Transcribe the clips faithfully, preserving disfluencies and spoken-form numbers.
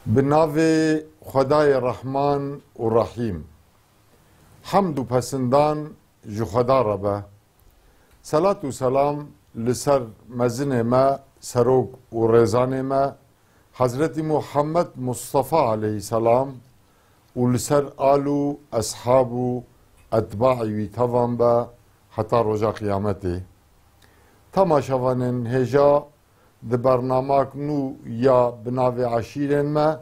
Bi navê Xwedayê Rehman û Rehîm. Hemd û pesindan ji Xweda re be. Selat û selam li ser mezinê me, serok û rêzanê me, Hezretî Muhammed Mustafa aleyhisselam û li ser al û eshab û etbaî wî tevan be heta roja qiyametê. Temaşevanên hêja, di bernamak nû ya bi navê Eşîrên me,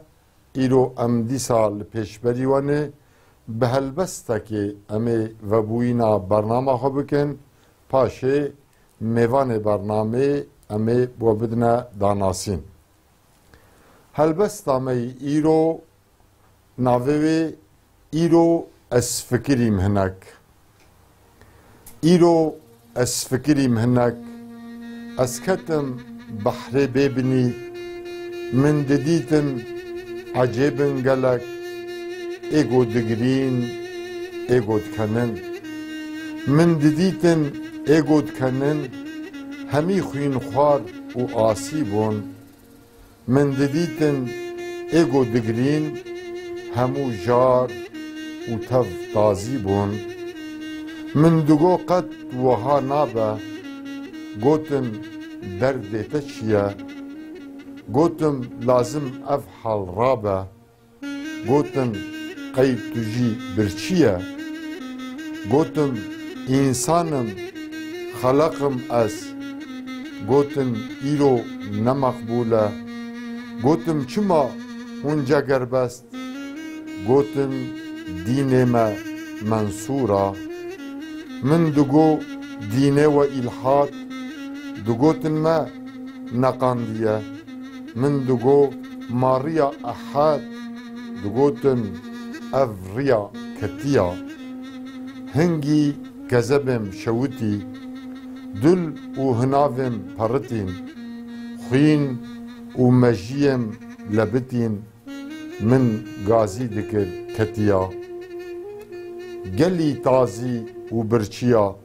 îro em dîsa li pêşberî we ne, bi helbestekê em ê vebûyîna bernama xwe bikin, paşê mêvanê bernamê em ê we bidine danasîn. Helbesta me yî îro navê wê Îro ez fikirîm hinek. Îro ez fikirîm hinek. Ez ketim behrê bêbinî. Min didîtin ecêbin gelek. Ê go digirîn, ê go dikenin. Min didîtin ê go dikenin. Hemî xwînxwar û asî bûn. Min didîtin ê go digirîn, hemû jar û tev tazî bûn. Min digo qet wiha nabe. Gotin, derdê te çi ye? Gotim, lazim ev hal rabe. Gotim, qey tu jî birçî ye? Gotim, însan im, xeleq im ez. Gotin, îro ne meqbûl e. Gotim, çima hûn cegerbest? Gotin, dînê me mensûr a. Min digo, dînê we îlhad. Digotin me neqandiye. Min digo, ma riya Ehed. Digotin, ev riya ketiya. Hingî kezebêm şewitî, dil û hinavêm peritîn, xwîn û mejiyêm lebitîn, min gazî dikir ketiya. Gelî tazî û birçiya,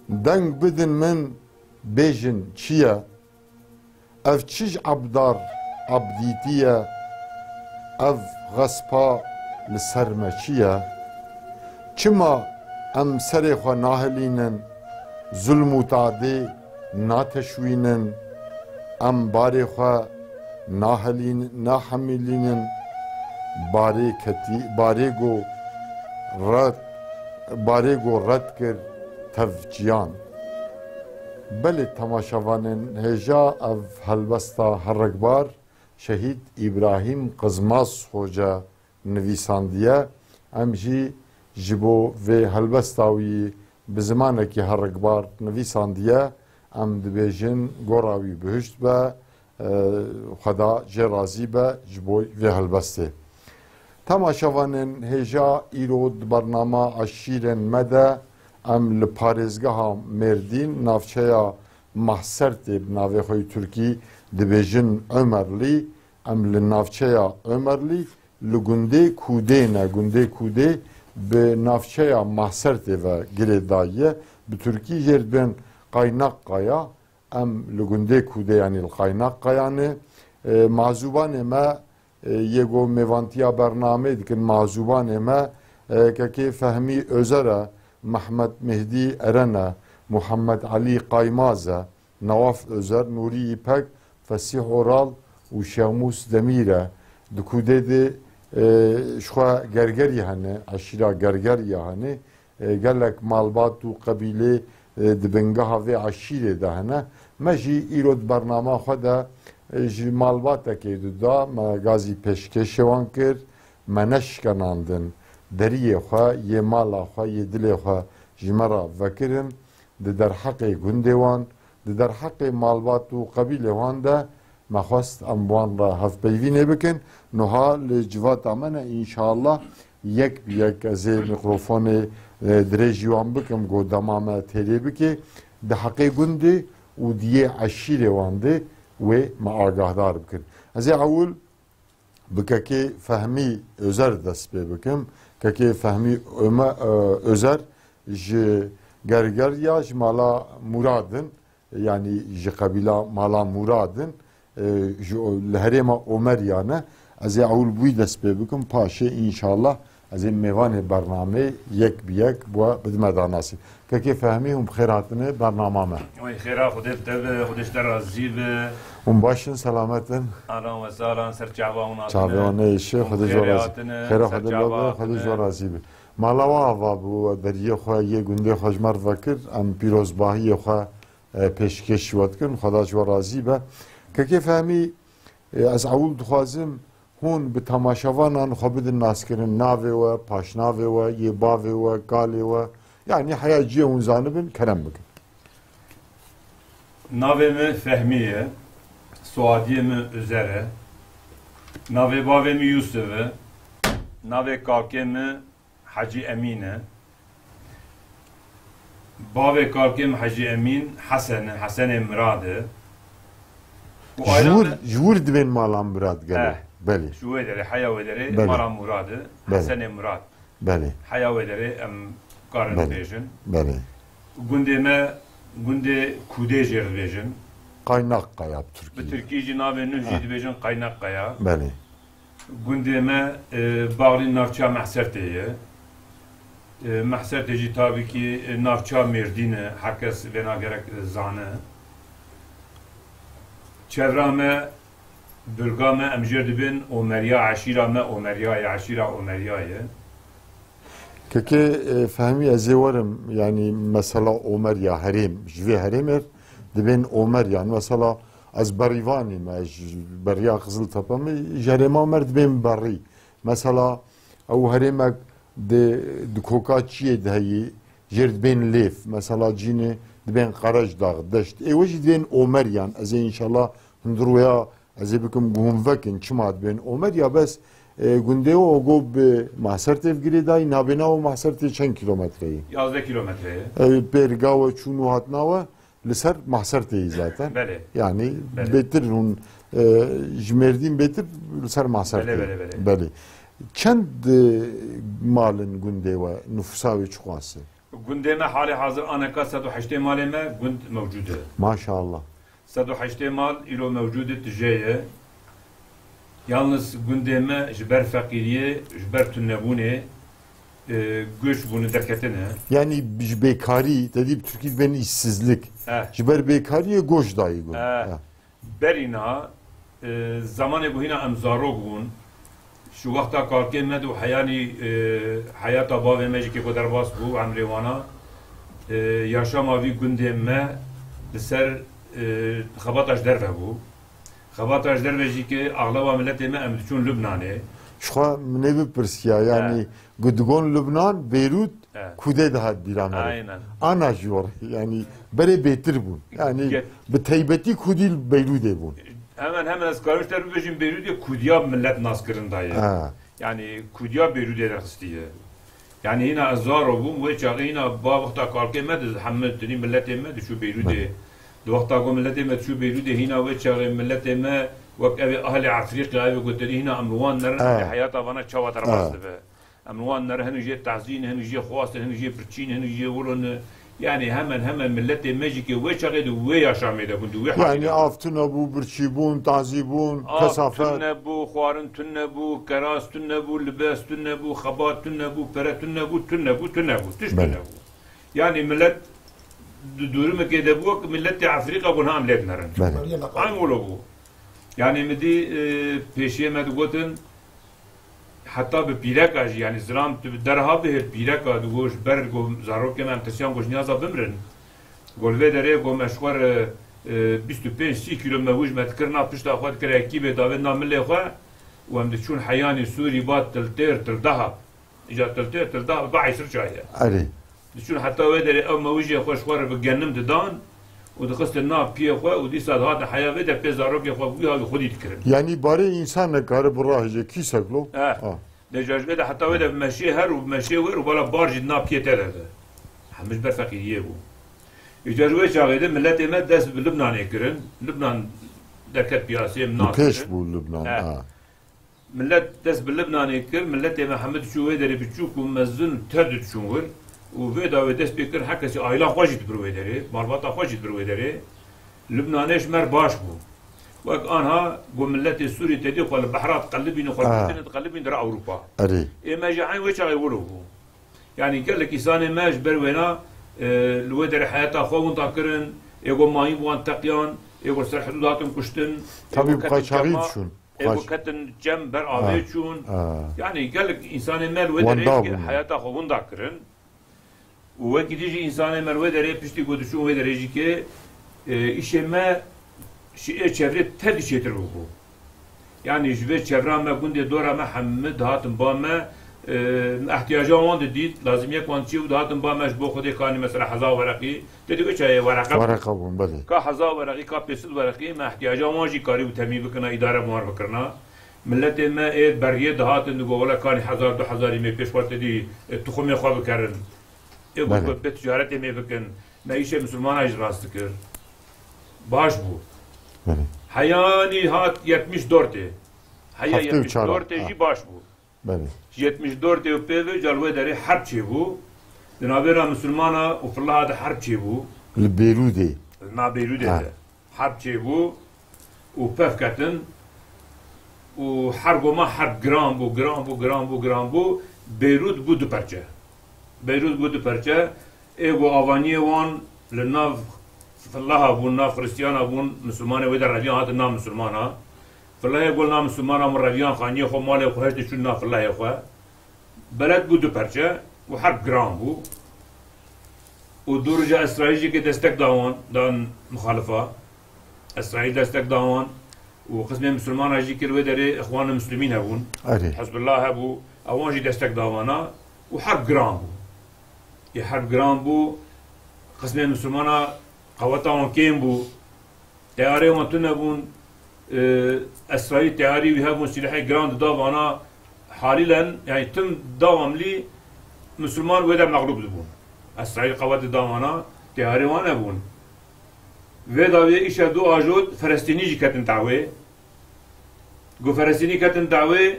deng bidin min, bêjin çi ye? Ev çi ji ebdar ebdîtî ye? Ev xespa li ser me çi ye? Çima em serê xwe nahilînin, zulm û tadê nateşwînin, em barê xwe nahilîn-, nahemilînin, barê ketî, barê go red, barê go red kir tevçiyan. Belê temaşevanên hêja, ev helbesta herikbar Şehîd Îbrahîm Qizmaz Xoce nivîsandiye. Em jî ji bo vê helbesta wî bi zimanekî herikbar nivîsandiye. Em dibêjin gora wî bihişt be, e, Xweda jê razî be ji bo vê helbestê. Temaşevanên hêja, îro di bernama Eşîrên me de em li parêzgeha Mêrdîn, navçeya Mahsertê, bi navê xwe yî tirkî dibêjin Omerlî, em li navçeya Omerlî, li gundê Kûdê ne. Gundê Kûdê bi navçeya Mahsertê ve girêdayî ye. Bi tirkî jê dibên Qaynakkaya, em li gundê Kûdê, yanî li Qaynakkaya ne. E, mazûbanê me, e, yê go mêvantiya bernameyê dikin, mazûbanê me, e, kekê Fehmî Özer e, Mehmet Mehdî Eren e, Muhammed Elî Qaymaz e, Nawaf Özer, Nûrî Îpek, Fesîh Oral û Şêxmûs Demîr e. Di Kûdê de, e, ji xwe Gergerî hene, eşîra Gergeriya hene. E, gelek malbat û qebîlê, e, di bingeha vê eşîrê de hene. Me jî îro di bernama xwe de, e, ji malbatekê duda me gazî pêşkêşê wan kir. Me neşkenandin deriyê xwe, yê mala xwe, yê dilê xwe ji me re vekirin. Di derheqê gundê wan, di derheqê malbat û qebîlê wan de me xwest em bi wan re hevpeyvînê bikin. Niha li civata me ne, înşallah yek bi yek ez ê mîkrofonê, e, dirêjî wan bikim, ku dema me têrê bike, di heqê gundê û di yê eşîrê wan de wê me agahdar bikin. Ez ê ewil bi kekê Fehmî Özer dest pê bikim. Kekê Fehmî Öme-, e, Özer ji Gergeriya, ji mala Murad in, yanî ji qebîla mala Murad in, e, ji o-, li herêma Omeriya ne. Ez ê ewil bi wî dest pê bikim, paşê înşallah ez ê mêvanê bernameyê yek bi yek bi we bidime danasî. Kekê Fehmî, hûn bi xêr hatine bernama me. Oy xêra Xwedê bi te be, Xwedê ji te razî be. Hûn baş in, selamet in? Alan we salan ser çava hûn hatine. Çavê wan neyêşe, Hûn Xwedê ji we xêrê razî. Hatine, Xêra ser Xwedê çava be, Xwedê ji we hatine. Razî be. Mala we ava bû, we deriyê xwe yê gundê xwe ji me re vekir, em pîrozbahiyê xwe, e, pêşkêşî we dikin, Xweda ji we razî be. Kekê Fehmî, e, ez ewil dixwazim hûn bi temaşevanan xwe bidin naskirin, navê we, paşnavê we, yê bavê we, kalê we, yanî heya cihê hûn zanibin, kerem bikin. Navê min Fehmî ye, soyadiyê min Özer e, navê bavê min Yusuf e, navê kakê min Hecî Emîn e. Bavê kalkê min Hecî Emîn Hesen e, Hesenê Mirad e. Û Ji aila wir, me ji wir dibên mala Mirad gelo. Eh, Belê. Ji wê derê, heya wê derê Belê. Mala Murad e, Belê. Hesenê Mirad. Belê. Heya wê derê em karin Belê. Bêjin. Belê. Gundê me, gundê Kûdê jê re dibêjin. Qaynak Kaya bi Tirkî. Bi Tirkî jî navê nû jî Ha. Dibêjin Qaynak Kaya. Belê. Gundê me, e, baxlî navça Mehsertê ye. E, Mehsertê jî tabî kî, e, navça Mêrdîn e, her kes vêna gerek, e, zane. Çevra me, bulga me, em jê dibên Omeriya, eşîra me Omeriya ye, eşîra Omeriya ye. Kekê, e, Fehmî, ez ê werim, yanî mesela Omeriya herêm, ji vê herêmê dibên Omeriyan. Mesela ez Berîvanî me, ji beriya Qiziltepe me, ji herêma me dibên Berî. Mesela ew herêmek di, di koka çiyê de heyî, jê re dibên Lêv. Mesela cînê dibên Qerecdax, Deşt. Ê we jî dibên Omeriyan. Ez ê înşallah hundir wêya Ez ê bikim ku hûn vekin çima dibên Omer, ya bes, e, gundê we go bi Mahsertê girêdayî, nabêna we Mahsertê çend kîlometre ye? Yazdeh kîlometre ye. E, pêriga we çûn û hatina we li ser Mahsertê ye zaten. Belê. Yanî Belê. Bêtir hûn, e, ji Mêrdîn bêtir li ser Mahsertê Belê, ye. Belê, belê. Belê. Çend, e, mal in gundê we, nufûsa wê çiqas e? Gundê me halê hazir aneka sed û heştê malê me gund mewcûd e. Maşallah. Sed û heştê mal îro mewcûd e, tije ye. Yalnız gundê me ji ber feqîriyê, ji ber tunebûnê, e, göç bûne, derketine. Yani ji bêkarî, te dî bi Tirkî dibên îşsizlik. Eh. Ji ber bêkariyê göç dayî gund. Eh. Eh. Berî niha, e, zemanê ku hîna em zarok bûn, ji wexta kalkê me de û heyanî, e, heyata bavê me jî kê ku derbas bû, emrê wana, e, yaşama vî gundê me li ser, e, xebata ji derve bû. Xebata ji derve jî kê axlaba miletê me em diçûn Lubnanê. Ji xwe min ê bipirsiya, yanî He. ku digon Lubnan, Beyrût, Evet. Kudê dihat bîra me re. Aynen. Ana jî were, yanî berê bêtir bûn. Yanî Ge- bi teybetî kudî li Beyrûdê bûn. Hemen hemen ez karim ji te re bibêjim, Beyrûdê kudiya millet nas kirin daye. Ha. Yanî kudiya Beyrûdê derxistiye. Yanî hîna ez zaro bûm, wê çaxê hîna ba wexta kalkê me di hemî tinî milletê me diçû Beyrûdê. Belê. Di wexta ku milletê me diçû Beyrûdê, hîna wê çaxê milletê me wek ev ê ahlê Efrîqya, ev ê ku tenî hîna em li wan nerin, Ha. heyata vana çawa derbas Ha. dibe. Em li wan nere, hinek jê tazî ne, hinek jê xwast ne, hinek jê birçî ne, hinek jê wilo ne. Yanî hemen hemen miletê me jî ke wê çaxê de wê yaşamê de bûn, di wê halê de bûn. Yanî av tune bû, birçî bûn, tazî bûn, Av kesafet. Tune bû, xwarin tune bû, keras tune bû, libes tune bû, xebat tune bû, pere tune bû, tune bû, tune bû, tişt Belê. Tune bû. Yanî milet di dûrimekê de bû, wek miletê Efrîka bûn, ha em lê dinerin. Belê. Eyn wilo bû. Yanî min dî, e, pêşiyê me digotin, Heta bi pîreka jî, yanî zilam tu bi derha bihêl pîreka digo ji ber go zarokê me em tirsiyan go ji niyaza bimirin. Go li vê derê go me ji xwe re, e, bîst û pênc sî kîlo mewij me dikir nav pişta xwe dikir ekîbê davêt nav milê xwe û em diçûn heyanî Sûrî ba Tiltêr Tildeha. Îca Tiltêr Tildeha bi Eysir çaye. Erê. Diçûn heta wê derê ew mewijê xwe ji xwe re bi genim didan û dixistin nav piyê xwe û dîsa dihatin heya vê de pê zarokê xwe bi wî havî xwedî dikirin. Yanî barê însan nekare bi rahêje kîsek lo? Eh. Ha. Dê ca ji vê de heta wê de bi meşê her û bi meşê wer û bala bar jî di nav piyê te de be. Hemû ji ber feqîriyê bû. Îca ji wê çaxê de miletê me dest bi Libnanê kirin. Libnan derket piyasê em Li nas pêş kirin. Bû Libnan, Eh. ha. Milet dest bi Libnanê kir, miletê me hemû diçû wê derê biçûk û mezin û tev diçûn wir û vê dawê dest pê kir, her kesî aîla xwe jî dibir wê derê, malbata xwe jî dibir wê derê. Libnanê ji me re baş bû. Wek anha ku miletê Sûrî tedî xwe li behra diqelibîn û xwe Ah. dikitin diqelibîn dire Ewropa. Erê. Ê me jî eyn wê çaxê wilo bû. Yanî gelek îsanê me ji ber wêna, e, li wê derê heyata xwe winda kirin, ê ku mayîn bi wan teqiyan, ê ku ser hidûd hatin kuştin, ê Tabî ku bi qay ketin çaxî çema, diçûn. ê ku Xaç- ketin cem ber avê Ah. çûn. Ah. Yanî gelek îsanê me li wê Wenda derê bûn. heyata xwe winda kirin. Û wekî dî jî însanê me li wê derê piştî ku diçûn wê derê jî ke, e, îşê me ji ê çevrê tevî çêtir bûbû. Yanî ji vê çevra me, gundê dora me hemî dihatin ba me, e, me ihtiyaca wan didît, lazimiyek wan çi bû, dihatin ba me ji bo Xwedê kanî mesela hezar wereqî, tê dî wê çayê wereqe bû. Wereqe bûn, belê. Ka hezar wereqî, ka pêsed wereqî me ihtiyaca wan jî karî û temîn bikirina, îdare bi wan bikirina. Miletê me ê beriyê dihatin digo, wele kanî hezar du hezarî me pêş xwe tedî, e, tuxumê xwe bikerin. Ê Belê. got, bê ticaretê me bikin. Me îşê misilmana jî rast dikir. Baş bû. Belê. Heyanî hat yetmiş dörtê. Heya Heftê û çar. yetmiş dörtê Ha. jî baş bû. Belê. Yetmiş dörtê û pê ve cal wê derê herb çêbû. Di navbêra misilmana û Fillaha de herb çêbû. Li Bêrûdê. Li nav Bêrûdê Ha. de. Herb çêbû û pev ketin û her goma herb giran bû, giran bû, giran bû, giran bû. Beyrût bû du perçe. Beyrût bû du perçe. Ê ku avaniyê wan li nav Fillaha bûn, nav Xiristiyana bûn, Misilmanê wê de reviyan hatin nav Misilmana. Fillahê ku li nav Misilmana bûn reviyan xaniyê xwe, malê xwe hiştê çûn nav Fillahê xwe. Beled bû du perçe û herb giran bû. Û dû rija Îsraîl jî ke destek da wan, dan muxalifa. Îsraîl destek da wan û qismê misilmana jî kir wê derê Îxwan-ı Muslimîn hebûn. Erê. Hizbullah hebû. Ewan jî destek da wana û herb giran bû. Ê herb giran bû. Qismê misilmana qeweta wan kêm bû. Teyarê wan tune bûn, e, Esrayî teyarî wî hebûn, sîlehê giran dida vana, halîlen, yanî tim dawamlî misilman wê de mexlûb dibûn. Esrayî qewet dida vana, teyarê wan nebûn. Vê dawiyê îşev du ajot Felestînî jî ketin dawê. Ku Felestînî ketin dawê,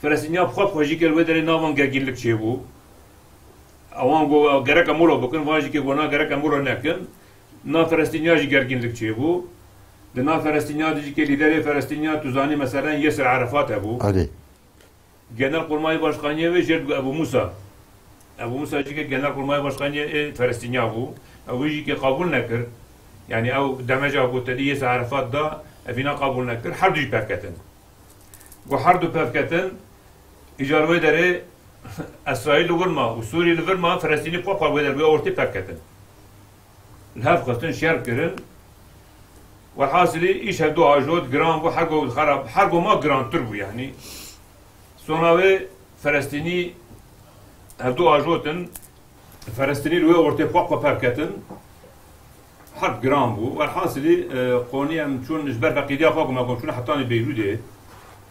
Felestîniya bi xwe bi xwe jî kir wê derê navan gergînlik çêbû. Ewan got, gerek em wilo bikin, van jî kê got, na, gerek em wilo nekin. Na Felestîniya jî gergînlik çêbû. Di na Felestîniya de jî kê lîderê Felestîniya, tu zanî, meselen, Yasir Arafat hebû. Erê. Genelkurmay Başkaniyê wê jê digot Ebu Musa. Ebu Musa jî kê Genelkurmay Başkaniyê ê Felestîniya bû. Ew jî kê qabûl nekir. Yanî ew demeca ku tedî Yasir Arafat da, evîna qabûl nekir. Her du jî pevketin. Ku her du pevketin, îcar wê derê Esrayîl li wir ma û Sûrî li vir ma, Felestînî xwe xwe wê derê wê ortê pevketin. Li hev xistin şer kirin. Welhasilî îş hevdu ajot giran bû, her go xerab, her go ma girantir bû yanî. Sona wê Felestînî hevdu ajotin, Felestînî li wê ortê xwe xwe pevketin. Herb giran bû. Welhasilî, e, qonî em çûn ji ber feqîriya xwe ku me kom çûn hetanî Beyrûdê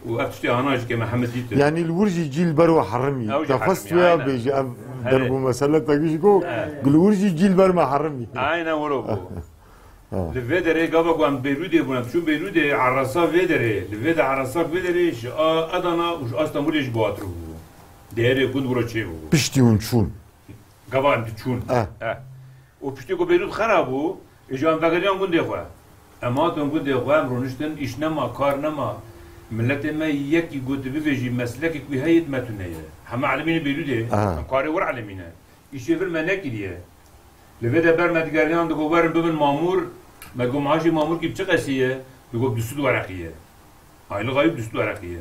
û ev tiştê ana jî ke me hemî dîtin. Yanî li wir jî cî li ber we herimî. Ew jî Te xwest herimî, wê aynen. bêjî, ev He. derb û mesele te gişt got, He. ku li wir jî cî li ber me herimî. Aynen wilo bû. Ha. Li vê derê gava ku em Beyrûdê bûn, em çûn Beyrûdê, erasa vê derê, li vê de erasa vê derê ji a Edana û ji a Stenbolê jî biwatir bû. Değerê gund wilo çê bû. Piştî hûn çûn. Gava em diçûn. Eh. Eh. Û piştî ku Beyrût xera bû, îja em vegeriyan gundê xwe. Em hatin gundê xwe, em rûniştin, îş nema, kar nema. Miletê me yekî got bibêjî, meslekek wî heye, me tune ye. Heme elimînê Beyrûdê, Aha. em karê wir elimîne. Îşê vir me nekiriye. Li vê de ber me digeriyan, digot, werin bibin mamûr. Me digot, maaşê mamûrkî bi çi qesî ye? Digot, bi du sed wereqî ye. Aylık ayıp du sed wereqî ye.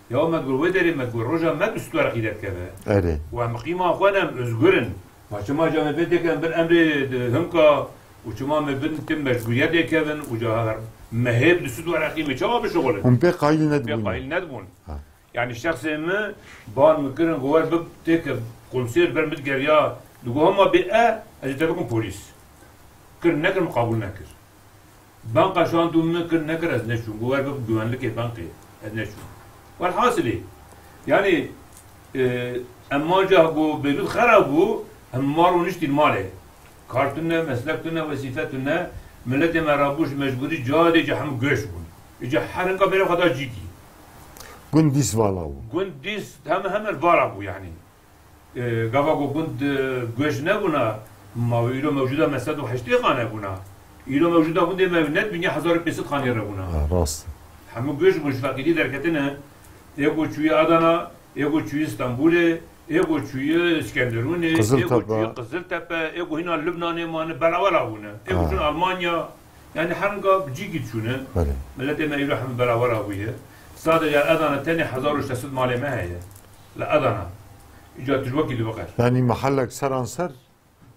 Ya me digot, wê derê me digot, roja me du sed wereqî derdikeve. Erê. Û em qîma xwe ne, em özgür in. Ma çima ca me pê têke em bin emrê di himka û çima me bin tim mecbûriyetê kevin û ca her me hê bi du sed wereqî me çawa bişixulin? Hûn pê qayîl nedibûn. Pê qayîl nedibûn. Ha. Yanî şexsê min ban min kirin, ku wer bib têke komiser ber min digeriya, digot, hema bê e, ez ê te bikim polîs. Kir nekir, min qebûl nekir. Banka şand û min kir nekir, ez neçûm. Got, wer bib güvenlikê bankê, ez neçûm. Welhasilî, yanî, e, em manca ku Beyrût xera bû, em mar û niştîn malê. Kar tune, meslek tune, wezîfe tune, miletê me rabû ji mecbûrî, cadê ca hemû göç bûn. Îca her hinka berê xwe da cîkî. Gund dîs vala bû. Gund dîs heme heme vala bû yanî. E, gava ku gund, e, göç nebûna, ma îro mewcûda me sed û heştê xane bûna. Îro mewcûda gundê me ne dinya hezar û pênc sed xanî re bûna. Ha, rast. Hemû guh ji bo ji feqîrî derketine. Ê ku çûyî Adana, ê ku çûyî Stenbolê, ê ku çûyî Skenderûnê, ê ku Qiziltepe. Çûyî Qiziltepe, ê ku hîna Lubnanê mane, belawela bûne. Ê ku Ha. çûn Almanya, yani hemga bi cîkî diçûne. Belê. Miletê me îro hemû belawela bûye. Sadece Adana tenê hezar û şeş sed malê me heye. Li Adana. Îca tu ji wekî dibiqer. Yani mehellek seranser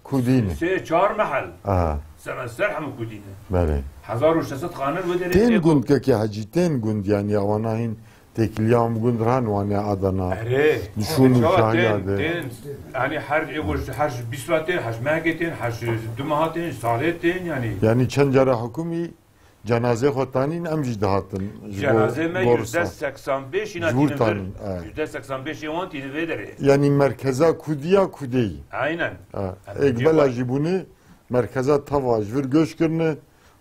Kurdî ne? Sê çar mehel. Aha. Seranser hemû Kurdî ne. Belê. Hezar û şeş sed xane wê derê Tên heye. Gundkekê hecî, tên gund yani awana hîn têkiliya em gund ran wane Adana. Erê. Dişûn û Çawa şahiya tên, de. Tên, yani her ê ku her ji bîst ra tên, her ji mehekê tên, her ji du meha tên, salê tên yani. Yani çend cara hikûmî Cenazê xwe tanîn, em jî dihatin ji bo Cenazê me gorsa. Yüzde seksen beş îna Ji wir tînin vir. Tanîn, e. Yüzde seksen beşê wan tînin vê derê. Yanî merkeza Kudiya Kudeyî. Aynen. E, Em êk cê bela xwe jî bûne, merkeza teva ji vir göç kirine,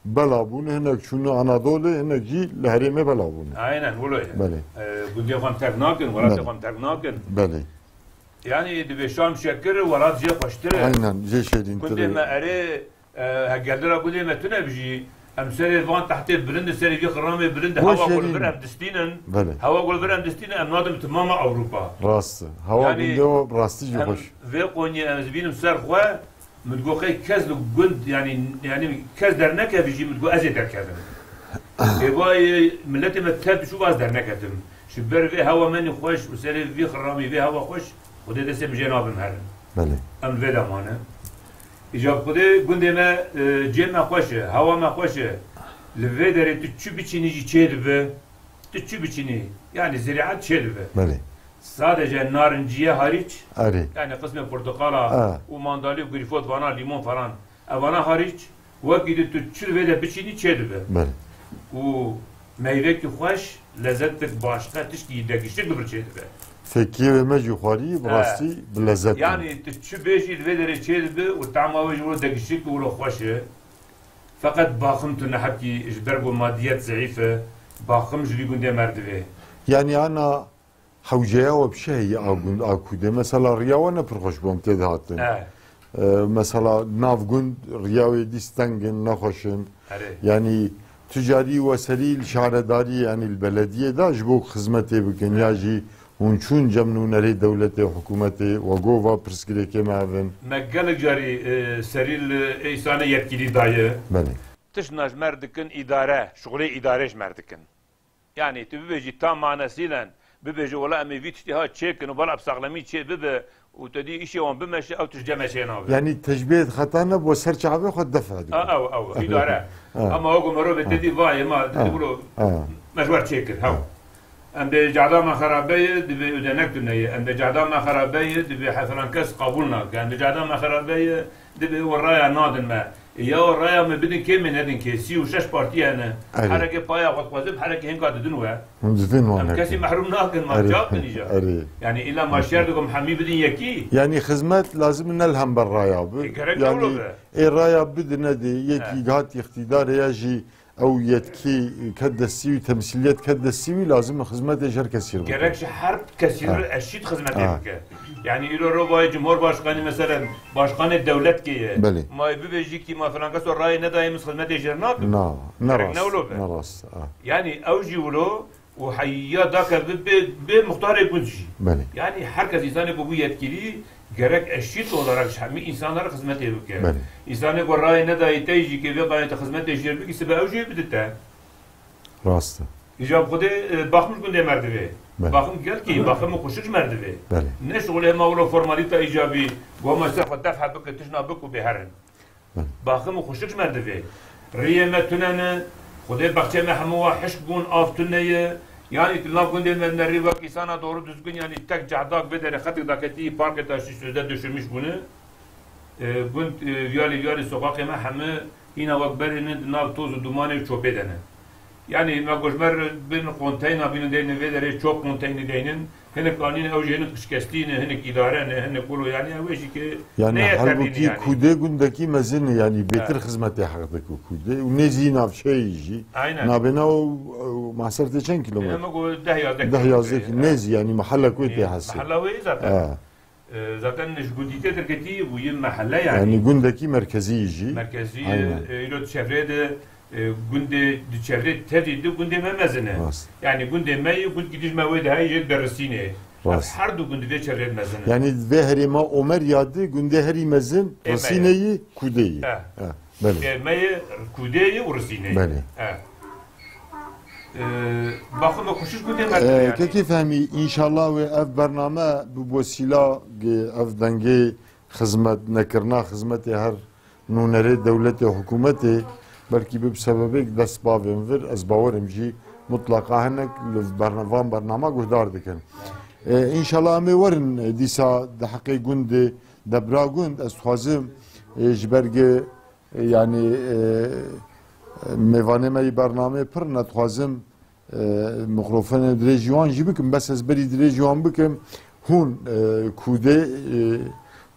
bela bûne, hinek çûne Anadolê, hinek jî li herêmê bela bûne. Aynen, wilo ye. Belê. E, gundê xwe em terk nakin, welatê Belê. Xwe em terk nakin. Belê. Yani divê Şam şekir, welat jê xweştir e. Aynen, jê şêrîntir e. Gundê me erê, E, he, geldi ra gundê me tune bijî, em serê van tehtê bilind, serê vî xiramê bilind, Weş hewa ku li vir herîn. Em distînin, Belê. Hewa ku li vir em distînin, em nadin bi timama Ewropa. Rast e. Hewa Yani, gundê we bi rastî jî em xweş. Vê qonyê ez bînim ser xwe, min digot qey kes li gund, yani, yani kes dernekevî jî min digot ez ê derkevim. Êvayê miletê me tev diçû va ez derneketim. Ji ber vê hewa menî xweş û serê vî xiramî vê hewa xweş, Xwedê destê min jê nabim herin. Belê. Em li vê de mane. Îca bi Xwedê gundê me, e, cê me xweş e, hewa me xweş e. Li vê derê tu çi biçînî jî çê dibe. Tu çi biçînî, yani ziraat çê dibe. Belê. Sadece narinciye hariç, Erê. Yani qismê porteqala A. Û mandalî û grîfot vana, lîmon falan. Evana hariç, wekî di tu çi vê de biçînî çê dibe. Belê. Û meyvekî xweş, lezzetik başqa tişkî degişik li vir çê dibe. Fekiyê wê me jî xwarî, bi He. Rastî bi lezzet e. Yani tu çi bêjî li vê derê çê dibe û tama wê ji wilo degişik û wilo xweş e. Feqet baxim tu nehekî ji ber ku madiyet zeîf e, baxim ji vî gundê merdivê. Yani ana Hewceya we bi çi heye a gund, a kûdê? Mesela riya we ne pir xweş bû em tê de hatin. E. E, mesela nav gund riya wê dîs teng in, nexweş in. Erê. Yanî tu carî we serî li şaredariyê, yanî li belediyê de ji bo xizmetê bikin ya jî hûn çûn cem nûnerê dewletê, hikûmetê, we got va pirsgirêkê me ev in. Me gelek carî, e, serî li ê îsanê yetkilî daye. Belê. Tiştna ji me re dikin îdare, şixulê îdarê ji me re dikin. Yani tu bibêjî tam manesilen, bibêjî wela em ê vî tiştî ha çêkin û bela bi saxlemî çê bibe û tu dî îşê wan bimeşe, ew tişt cem me çê nabe. Yani tecbiyet xeta ne bo ser çavê xwe def dikin. A, ew, ew, îdare. Ha. Ama wekî merov e, te dî vayê ma, Ha. Dibro, Ha. Me ji wer çêkir, hew. Ha. Em dê cada me xerabe ye, dibê û de nek tu neye. Em dê cada me xerabe ye, dibê hefilan kes qebûl nake. Em dê cada me xerabe ye, dibê we raya nadin me. Ya raya me bidin kê, me nedin kê. Sî û şeş partî hene. Erê. Herekê paya xwe dixwazin, herekê hinka didin we. Hûn didin wan Em kesî heke. Mehrum nakin, ma Erê. Cevap din îca. Erê. Yani îla ma şer dikim hemî bidin yekî. Yani xizmet lazim ne li hember raya bi. E, gerek Yani ne be? Ê raya bidin nedê, yekî He. Hat îqtîdarê ya jî ew yetkî ket destî wî, temsîliyet ket destî wî, lazim e xizmetê ji her kesî re bike. Gerek ji her kesî Ha. Re eşît xizmetê Ha. Bike. Yani îro robayê cumhurbaşkanî, meselen, başkanê dewletkê ye. Belê. Ma bibêjî kî ma filan keso rayê nedayê, min xizmetê jê re nakim. Na, ne Gerek rast, ne wilo be. Ne rast. Ha. Yani ew jî wilo û heya dake bi bê, bê muxtarê gund jî. Belê. Yani her kes, însanê ku bû yetkilî, gerek eşît olarak ji hemî însanan re xizmetê bike. Belê. Însanê ku rayê nedayê te jî kê vê qayê te xizmetê jê re bikî, sibe ew jê bidite. Rast e. Îca bi Xwedê, e, baxim ji gundê merdivê. Belê. Baxim gelkî, baxim û xweşik ji merdivê. Belê. Ne şixulê hema wilo formalîta îcabî, ku hema ser xwe defhe bike, tişna bik û bê herin. Belê. Baxim û xweşik ji merdivê. Riyê me tune ne, Xwedê bexçê me hemû wa hişk bûn, av tune ye. Yani tu nav gundê me nerî wek îsana doğru düzgün, yani tek cehdak vê derê xetik daketî parkê ta şî sözde döşemiş bûne. E, gund, e, viyalî viyalî soqaqê me heme hîna wek berê ne di nav toz û dumanê û çopê de ne. Yani me gojmer bin konteyna bînin deynin vê derê çop konteyni deynin. Hinek anîn ew jî hinek şikestî ne, hinek îdare ne, hinek wilo, yani ew ê jî ki Yani ne yeterlî ne halbukî yani. Kûdê gundekî mezin e, yani bêtir Evet. Xizmetê heq dike kûdê û nêzî navçeyê jî. Aynen. Nabêna û, û Masertê çend kilometre? Ema ku deh yazdeh Deh yazdeh kilometre. Nêzî yani mahallek wê tê hesê. Mahalla wê zaten. Ha. E, zaten ji gundî tê derketî bûye mehele yani. Yani gundekî merkezî jî. Merkezî, Aynen. e, îro di çevrê de, e, gundê, di çevrê tevî di gundê me mezin e. Rast. Yani gundê me yê, gund gidiş me wê de heye yek de Risînê. Rast. Her du gund vê çevrê de mezin e. Yani vê herêma Omerya di gundê herî mezin Ê me ye. Risînê yî, Kûdê yî. E. E, belê. Ê me yê, Kûdê yî û Risînê yî. Belê. E. Ee, bakın da koşuş bu demektir Ee, yani. Kekê Fehmî, înşallah wê ev bername bi wesîla, ev dengê xizmet nekirina, xizmetê her nûnerê dewletê, hikûmetê, belkî bi sebebêk dest bavên vir, ez bawerim jî mutlaqa hinek li berna-, van bernama guhdar dikin. Ee, înşallah em ê werin, e, dîsa di heqê gundê, debra gund, ez dixwazim, e, ji ber ge-, Yanî, e, mêvanê me yî bernameyê pir ne, dixwazim, e, mikrofonê dirêjî wan jî bikim, bes ez berî dirêjî wan bikim. Hûn, e, Kûdê, e,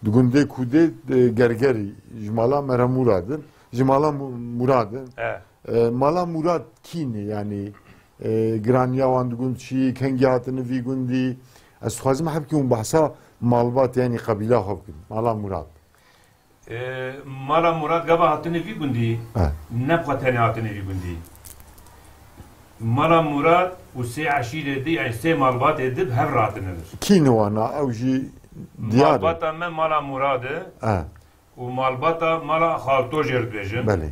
di gundê Kûdê, e, Gergerî, ji mala Mere Mûrad in, ji mala Mu-, Mûrad in. E. E, mala Mûrad kî ne, yanî, e, giraniya wan di gund çi, kengî hatine vî gundî? Ez dixwazim hebkî hûn behsa malbat, yanî qebîla xwe bikin. Mala Mûrad. E, mala Murad gava hatine vî gundî, He. ne bi xwe tenê hatine vî gundî. Mala Murad û sê eşîrê di, yani sê malbatê di bi hev re hatine vir. Kî ne wana? Ew jî diyar e. Malbata me mala Murad e He. û malbata mala Xalto jê re dibêjin. Belê.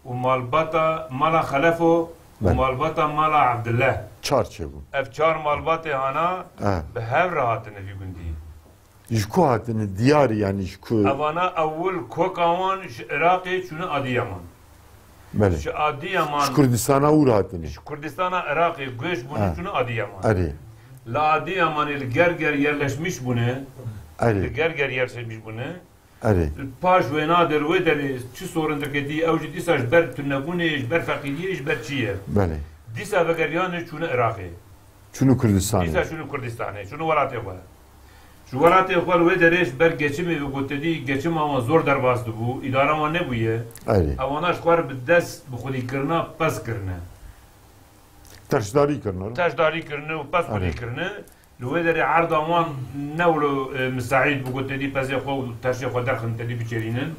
û malbata mala Xelefo û Belê. malbata mala Ebdillah. Çar çêbûn. Ev çar malbatê hana He. bi hev re hatine vî gundî. Ji ku hatine? Diyar e, yanî ji ku? Evana ewil koka wan ji Iraqê çûne Adiyaman. Belê. Ji Adiyaman Ji Kurdistana û re hatine. Ji Kurdistana Iraqê göç bûne Ha. çûne Adiyaman. Erê. Li Adiyamanê li Gerger yerleşmiş bûne. Erê. Li Gerger yerleşmiş bûne. Erê. Paş wêna der wê derê çi sorin derketî, ew jî dîsa ji ber tunebûnê, ji ber feqîriyê, ji ber çi ye? Belê. Dîsa vegeriyane çûne Iraqê. Çûne Kurdistanê. Dîsa çûne Kurdistanê, çûne welatê xwe. Ji welatê xwe li wê derê ji ber geçimê ve gotedî, geçima wan zor derbas dibû, îdara wan nebûye. Erê. Ewana ji xwe re bi dest bi xwedîkirina pez kirine. Teşdarî kirine. Teşdarî kirine û pez Erê. xwedî kirine. Li wê derê erda wan ne wilo, e, misaîd bû ku tedî pezê xwe û terşê xwe derxin tedî biçêrînin.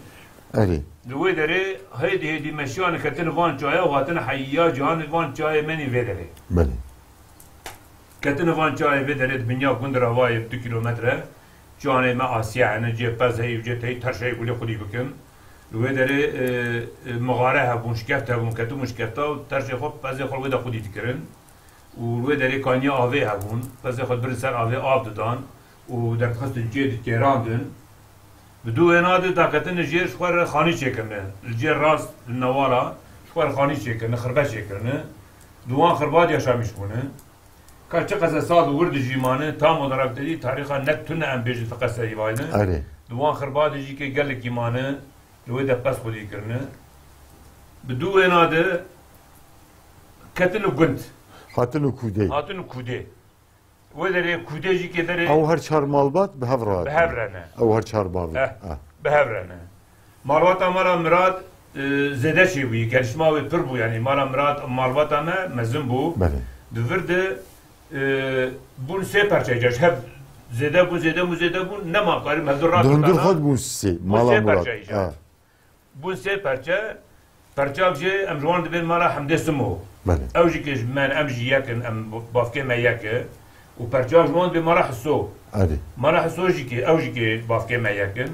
Erê. Li wê derê hêdî hêdî meşiyane ketine van çaya û hatine heya cihanê van çayê menî vê derê. Belê. Ketine van çayê vê derê di binya gund re havayê du kîlometre. Çiyanê me asiya hene, cê pez heyî û cê teyî terşeyê kulê xwedî bikin. Li wê derê, e, e, mixare hebûn, şikeft hebûn, ketibûn şikefta û terşê xwe, pezê xwe li wê de xwedî dikirin. û li wê derê kaniya avê hebûn, pezê xwe dibirin ser avê av didan û derdixistin cê ditêrandin. Bi dû wêna de daketine jêr ji xwe re xanî çêkirine. Li cê rast li newala ji xwe re xanî çêkirine, xirbe çêkirine. Di wan xirbat yaşamîş bûne. Ka çi qese sal û wir dijî mane, tam olarak dedî tarîxa ne tune em bêjin ti qese îvayne. Erê. Di wan xirbatê jî kê gelekî mane, li wê de pez xwedî kirine. Bi dû wêna de ketine gund. Hatine kûdê. Hatine kûdê. Wê derê kûdê jî kê derê Ew her çar malbat bi hev re bi hev hatine. re ne. Ew her çar malbat. Eh, Ah. bi hev re ne. Malbata me re Mirad, e, zêde çêbûyî, gelişma wê pir bû, yanî mala Mirad, malbata me mezin bû. Belê. Di vir de, e, bûn sê perçe îcar. Hev zêde bûn, zêde bûn, zêde bûn, nema karim hev du Di hundir ravîtana. xwe de bûn sê, Bûn mala sê Murad. perçe îcar. Ha. Bûn sê perçe, perçak jî em ji wan dibên mala Hemdê Simo. Belê. Ew jî kê ji me, em jî yek in, em bavkê me yek e. Û perçak ji wan dibê mala Hiso. Erê. Mala Hiso jî kê, ew jî kê bavkê me yek in.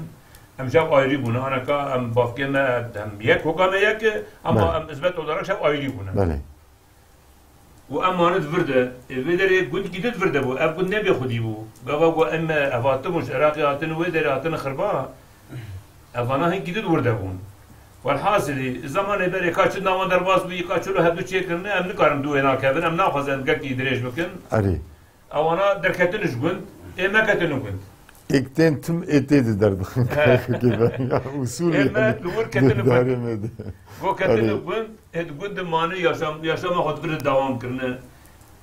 Em ji hev ayrî bûne. Aneka em bavkê me hem yek, koka me yek e, ama Belê. em hizmet olarak ji hev ayrî bûne. Belê. Û em mane di vir de, ê, vê derê gundkî din di vir de bû. Ev gund nebê xwedî bû. Gava ku em, e, ev hatibûn ji Iraqê hatine wê derê hatine xirba, evana hinkî din di wir de bûn. Welhasilî, zemanê berê ka çi nawan derbas bûyî, ka çilo hevdu çêkirine, em nikarin dû wê nakevin, em naxwazin em gekî dirêj bikin. Erê. Ewana derketin ji gund, ê me ketin gund. Êk tên tim ê tê di derdixin. He. Keyfekê ben ya, usulî Ê me yani. li wir ketine gund. Darê me de. Go ketine Erê. gund, ê di gund de mane yaşam, yaşama xwe di vir de dewam kirine.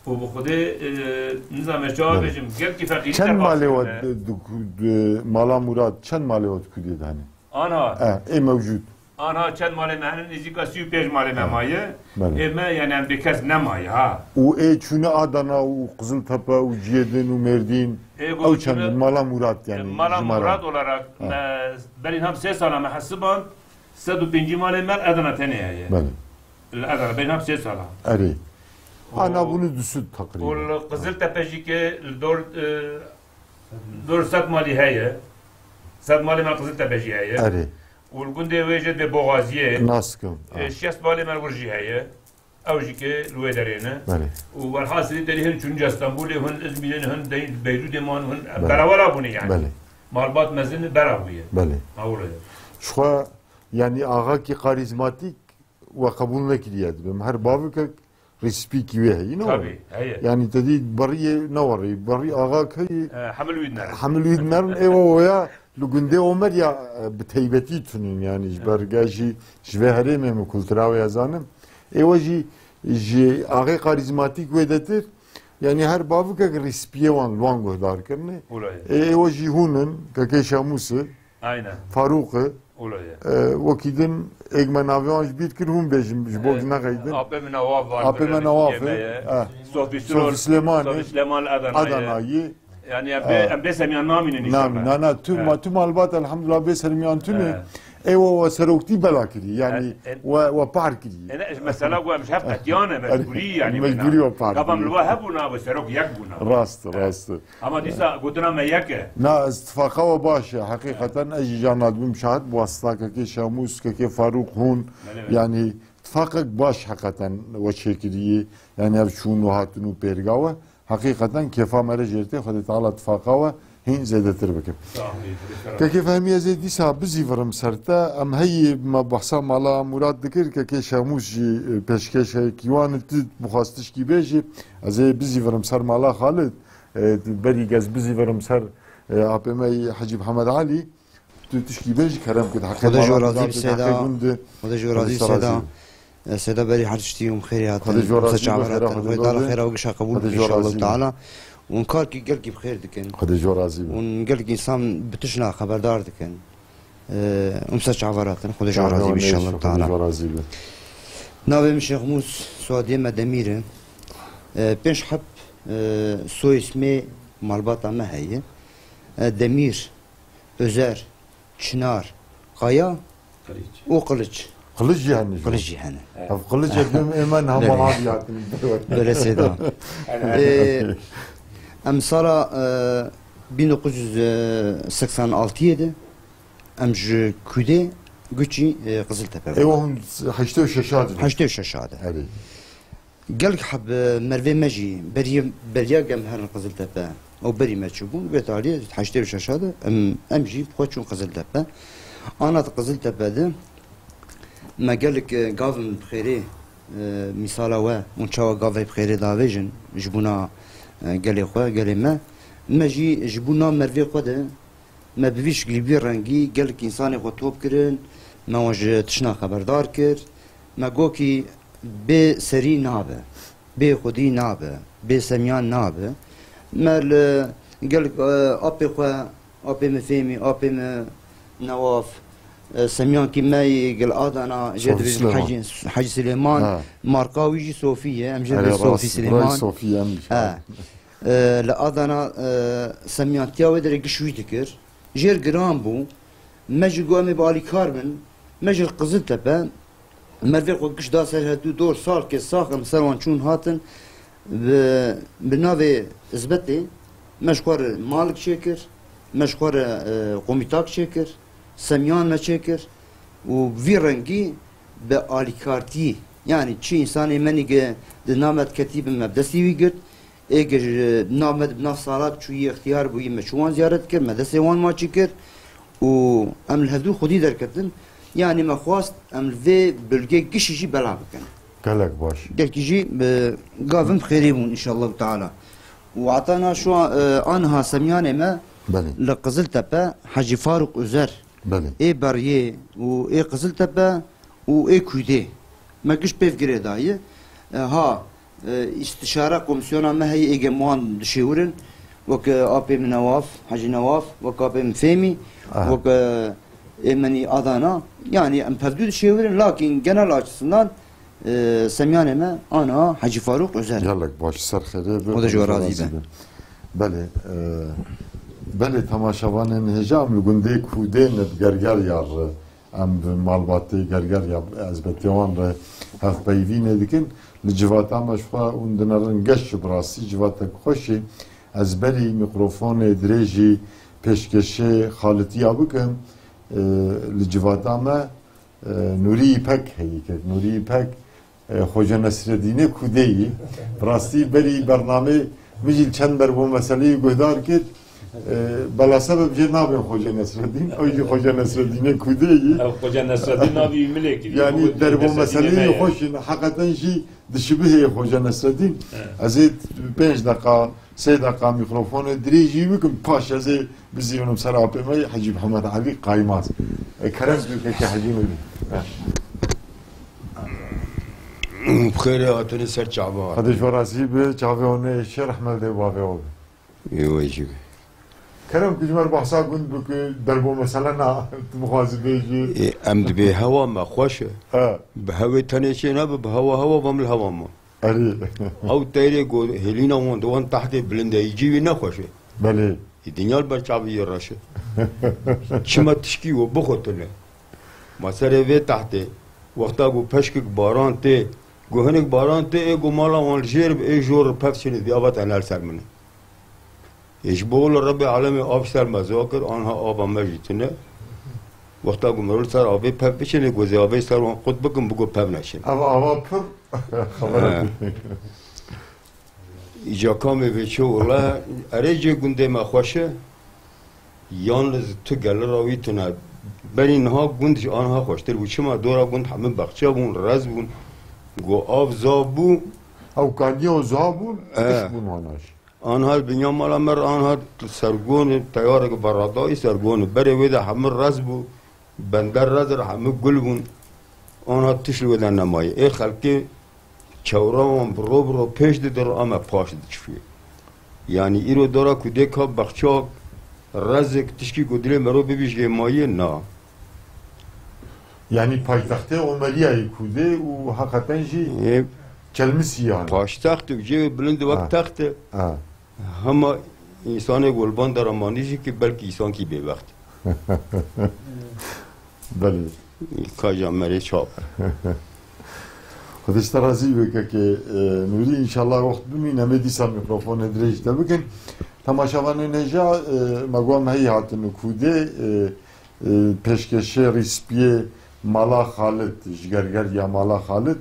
Û bi Xwedê, e, nizam e çawa Belê. bêjim, gelkî feqîrî Çend derbas malê kirine. we di, di, di, mala Murad, çend malê we di kudê de hene? Ana. E, ê mewcûd. Anha çend malê me hene, nêzîka sî û pênc malê me maye. Belê. Ê me, yani, em bê kes nemaye, ha. Û ê çûne Adana û Qiziltepe û cihê din û Mêrdîn, Ê ew çend çûne, mala Murat, e, yani, mala jimara. Murat olarak, ha, me, berî ham sê sala me hesiband, sed û pêncî malê me li Adana tenê heye. Belê. Li Adana, berî ham sê sala. Erê. Û, ana bunu du sed takriben. Û li Qiziltepe jî ke li dor, e, dor sed malî heye. Sed malê me Qiziltepe jî heye. Erê. Û li gundê wê jî dê Boxaziyê. Nas kim. E, ha. Şêst malê me li wir jî heye. Ew jî ki li wê derê ne. Belê. Û welhasilî derî hin çûn Stenbolê, hin Izmîrê ne, hin dey-, Beyrûdê man, hin, belê, berawela bûne yani. Belê. Malbat mezin bera bûye. Belê. Ha, wele. Ji xwe, yani, axakî karîzmatîk we qebûl nekiriye dibim. Her bavikek rîspîkî wê heye, ne? Tabii, were. Heye. Yani, te dî beriyê ne were, berî axak heye. E, hemil wî dinerin. Hemil wî dinerin, ê we oya li gundê Omer ya, e, bi teybetî tunîn, yani, ji ber ge jî, ji vê herêmê min kultura wê ez zanim. Ê we jî ji axê karîzmatîk wê detir, yani her bavikek rîspiyê wan li wan guhdar kirine. Wilo ye. Ê, ê we jî hûn in, Kekê Şemûs e, aynen, Farûq e. Wilo ye. E, wekî din êk me navê wan ji bîr kir, hûn bêjin, ji bo, e, nexeydin. Apê min Newaf var, Apê me Newaf e. Eh. Sofi Sirol, Sofi Silêman e. Sofi Silêman Adana ye. Adana ye. Yani, em bê, ha, em bê sermiyan namînin inşallah. Namîn, na, na, tu, ha, ma, tu malbat elhamdulillah bê sermiyan tune. Ha. Ê we, we seroktî bela kirî, yani, ha, e, we, we par kirî. E, ne, mesela ku em ji hev qetiyane, mecbûrî, yani, mecbûrî we par kirî. Gava em li we hebûna, we serok yek bûna. Rast, ha, rast. Ama dîsa gotina me yek e. Na, ez tifaqa we baş e. Heqîqeten ez jî carna dibim şahid, bi wasita Kekê Şemûs, Kekê Farûq hûn, belê, belê, yani, tifaqek baş heqeten we çêkirî. Yani, ev çûn û hatin û pêrga we. Heqîqeten kêfa me re jê tê, Xwedê Teala tifaqa we hîn zêdetir bike. Sağ ol, teşekkür ederim. Kekê Fehmî, ez ê dîsa bizîvirim ser te. Em heyî me behsa mala Murat dikir, Kekê Şemûs jî, e, pêşkêşekî wan e, tu bixwaz tişkî bêjî. Ez ê bizîvirim ser mala Xalid. E, berî ez bizîvirim ser, e, apê me yê Hecî Mihemed Elî. Tu tişkî bêjî, kerem kir, heqê Xwedê ji we razî bi, Seyda. Xwedê ji we razî bi, Seyda. Seyda berî her tiştî û xêrî hatin. Xwedê ji we razî bi, Xwedê Teala xêra we gişa qebûl bike inşallah teala. Hûn karkî gelkî bi xêr dikin. Xwedê ji we razî bi. Hûn gelkî însan bi tişna xeberdar dikin. Hûn ser çavar hatin. Xwedê ji we razî bi inşallah teala. Navê min Şêx Mûs, soyadê me Demîr e. Pênc heb soyismê malbata me heye. Demîr, Özer, Çinar, Kaya û Qiliç. Qiliç jî hene ji bo. Qiliç jî hene. Ev Qiliç hep ê me niha mala diyatî. Belê Seyda. Ê, em sala, e, bin dokuz yüz seksen altı de em ji Kûdê Guçî, e, Qiziltepe bûn. Ê, hûn heştê û şeş de. Heştê û şeş de. Erê. Gelek heb mervê me jî berî, beriya gem herin Qiziltepe. Ew berî me çûbûn, wê talî heştê û şeş de em, em jî bi xwe çûn Qiziltepe. Ana di Qiziltepe de me gelek, e, gavin bi xêrê, e, mîsala we, hûn çawa gavê bi xêrê davêjin ji bona, e, gelê xwe, gelê me. Me jî ji bona mervê xwe de Me bi vî şiklî, bi vî rengî gelek însanê xwe top kirin, me wan ji tişna xeberdar kir. Me got kî bê serî nabe, bê xwedî nabe, bê semiyan nabe. Me li gelek, e, apê xwe, apê min Fêmî, apê min Newaf, e, semiyankî me yê gel Adana, jê dibêjin Hecî, Hecî Silêman, marka wî jî Sofî ye, em jê dibêjin Sofî Silêman. He. E, li Adana, e, semiyantiya wê derê giş wî dikir. Jêr giran bû. Me jî got, em ê bi alîkar bin. Me ji Qiziltepe mervê xwe giş da ser herdû dor, salkê sax em ser wan çûn hatin. Bi, bi navê Izbetê me ji xwe re malik çêkir. Me ji xwe re, e, komîtak çêkir. Semiyan me çêkir. Û vî rengî bi alîkartiyî, yanî çi însanê menî ge di nav me diketî bin, me bi destî wî girt. Ê ge ji nav me di nav salak çûyî, ixtiyar bûyî, me çû wan ziyaret kir, me destê wan maçî kir û em li hevdû xwedî derketin. Yanî me xwest em li vê bilgê gişî jî bela bikin. Gelek baş. Gelkî jî, e, gavin bi xêrê bûn, înşallahu teala. Û heta na şu an, e, anha semiyanê me, belê, li Qiziltepe, Hecî Faruk Özer, belê, ê Beriyê û ê Qiziltepe û ê Kûdê. Me giş pêv girêdayî. E, ha, e, îstişare komîsyona me heye, ê ge me wan dişêwirin. Wek, e, apê min Newaf, Hecî Newaf, wek apê min Fêmî, aha, wek, e, Ermenî, Adana, yani em pevdû dişêwirin, lakin genel açısından, e, semyanê me ana Hecî Farûq Özer. Gelek baş, ser xêrê be, Xwedê ji we razî be. Belê, e, belê, temaşevanên hêja, em li gundê Kûdê ne, bi Gergerya re, em bi malbatê Gergerya, ez bi têwan re hevpeyvînê dikin. Li civata me ji xwe hûn dinerin, geş bi rastî civatek xweş e. Ez berî mîkrofonê dirêjî pêşkêşê xalitiya bikim. E, li civata me, e, Nûrî Îpek heyî kir. Nûrî Îpek, e, Xoce Nesreddînê Kûdê yî. Bi rastî berî bernamê min jî li çend derbo meseleyê guhdar kir. E, belasebeb jê nabên Xoce Nesreddîn. Ew jî Xoce Nesreddînê Kûdê yî. Ew Xoce Nesreddîn navî wî milê kiriye. Yanî derbo meseleyê xweş in. Heqeten jî dişibihê Xoce Nesreddîn. Evet. Ez ê pênc deqa, sê deqa mîkrofonê dirêjî bikim, paş ez ê bizîvinim ser apê me, Hecî Mihemed Elî Qaymaz. E, kerem bike ki Hecî Nûrî. E. Bi xêrê hatine ser çava. Xwedê ji we razî be, çavê wan ê şêr, rehmet li dê û bavê wan be. Ê wê jî. Kerem, ku ji me re behsa gund bike, derbo mesele na, tu bixwazî bêjî. Ê, em dibê hewa me xweş e. He. Bi hewê tenê çê nabe, bi hewa, hewa ve min li hewa ma. Erê. Ew teyrê ku hêlîna wan di wan tehtê bilind e, cî wî ne xweş e. Belê. Ê, dinya li ber çavê wî reş e. Çima tişkî we bixwe tune. Ma serê vê tehtê, wexta ku peşkik baran tê, ku hinek baran tê, ê ku mala wan li jêr be, ê jor pev çêne, vî ava te ne li ser min e. Ê ji bo li Rebbê alemê av ser me ziwa kir, anha ava me jî tune. Wexta ku mirov li ser avê pev biçêne, ku ez ê avê ser wan qut bikim, bigo pev neçin. Ev ava pir xebere. He. Îca kamê vê çi wile, erê cê gundê me xweş e, yalniz tu geli rawî tune. Berî niha gund ji anha xweştir bû. Çima dora gund hemû bexçe bûn, rez bûn. Ku av zav bû. Ew kandiya û zav bûn, e, tişt bûn wana jî. Anha dinya mala me re anha sergon e, teyarek beradayî sergon e. Berê wê de hemû rez bû, bender rez re hemû gul bûn. Anha tişt li wê de nemaye. Ê xelkê çewra wan bi ro bi ro pêş didin, ame paş diçûye. Yanî îro dora ku dê ka bexçak, rezek, tişkî ku dilê merov bibîjê maye, na. Yanî paytextê Omeriyayê Kûdê û heqeten jî Ê, çelmisî yani. Paştext û cihê bilind wek Ha. text e. Ha. Hema însanê ku li van dera manî jî ki belkî însankî bêbext. Belê. Ka ji me rê çap. Xwedê ji te razî be kekê, e, Nûrî, înşallah wext bimîne, em ê dîsa mîkrofonê dirêj te bikin. Temaşevanên hêja, e, me got em heyî hatin û Kûdê, e, e, pêşkêşê rîspiyê Mala Xalid, ji Gerger ya Mala Xalid,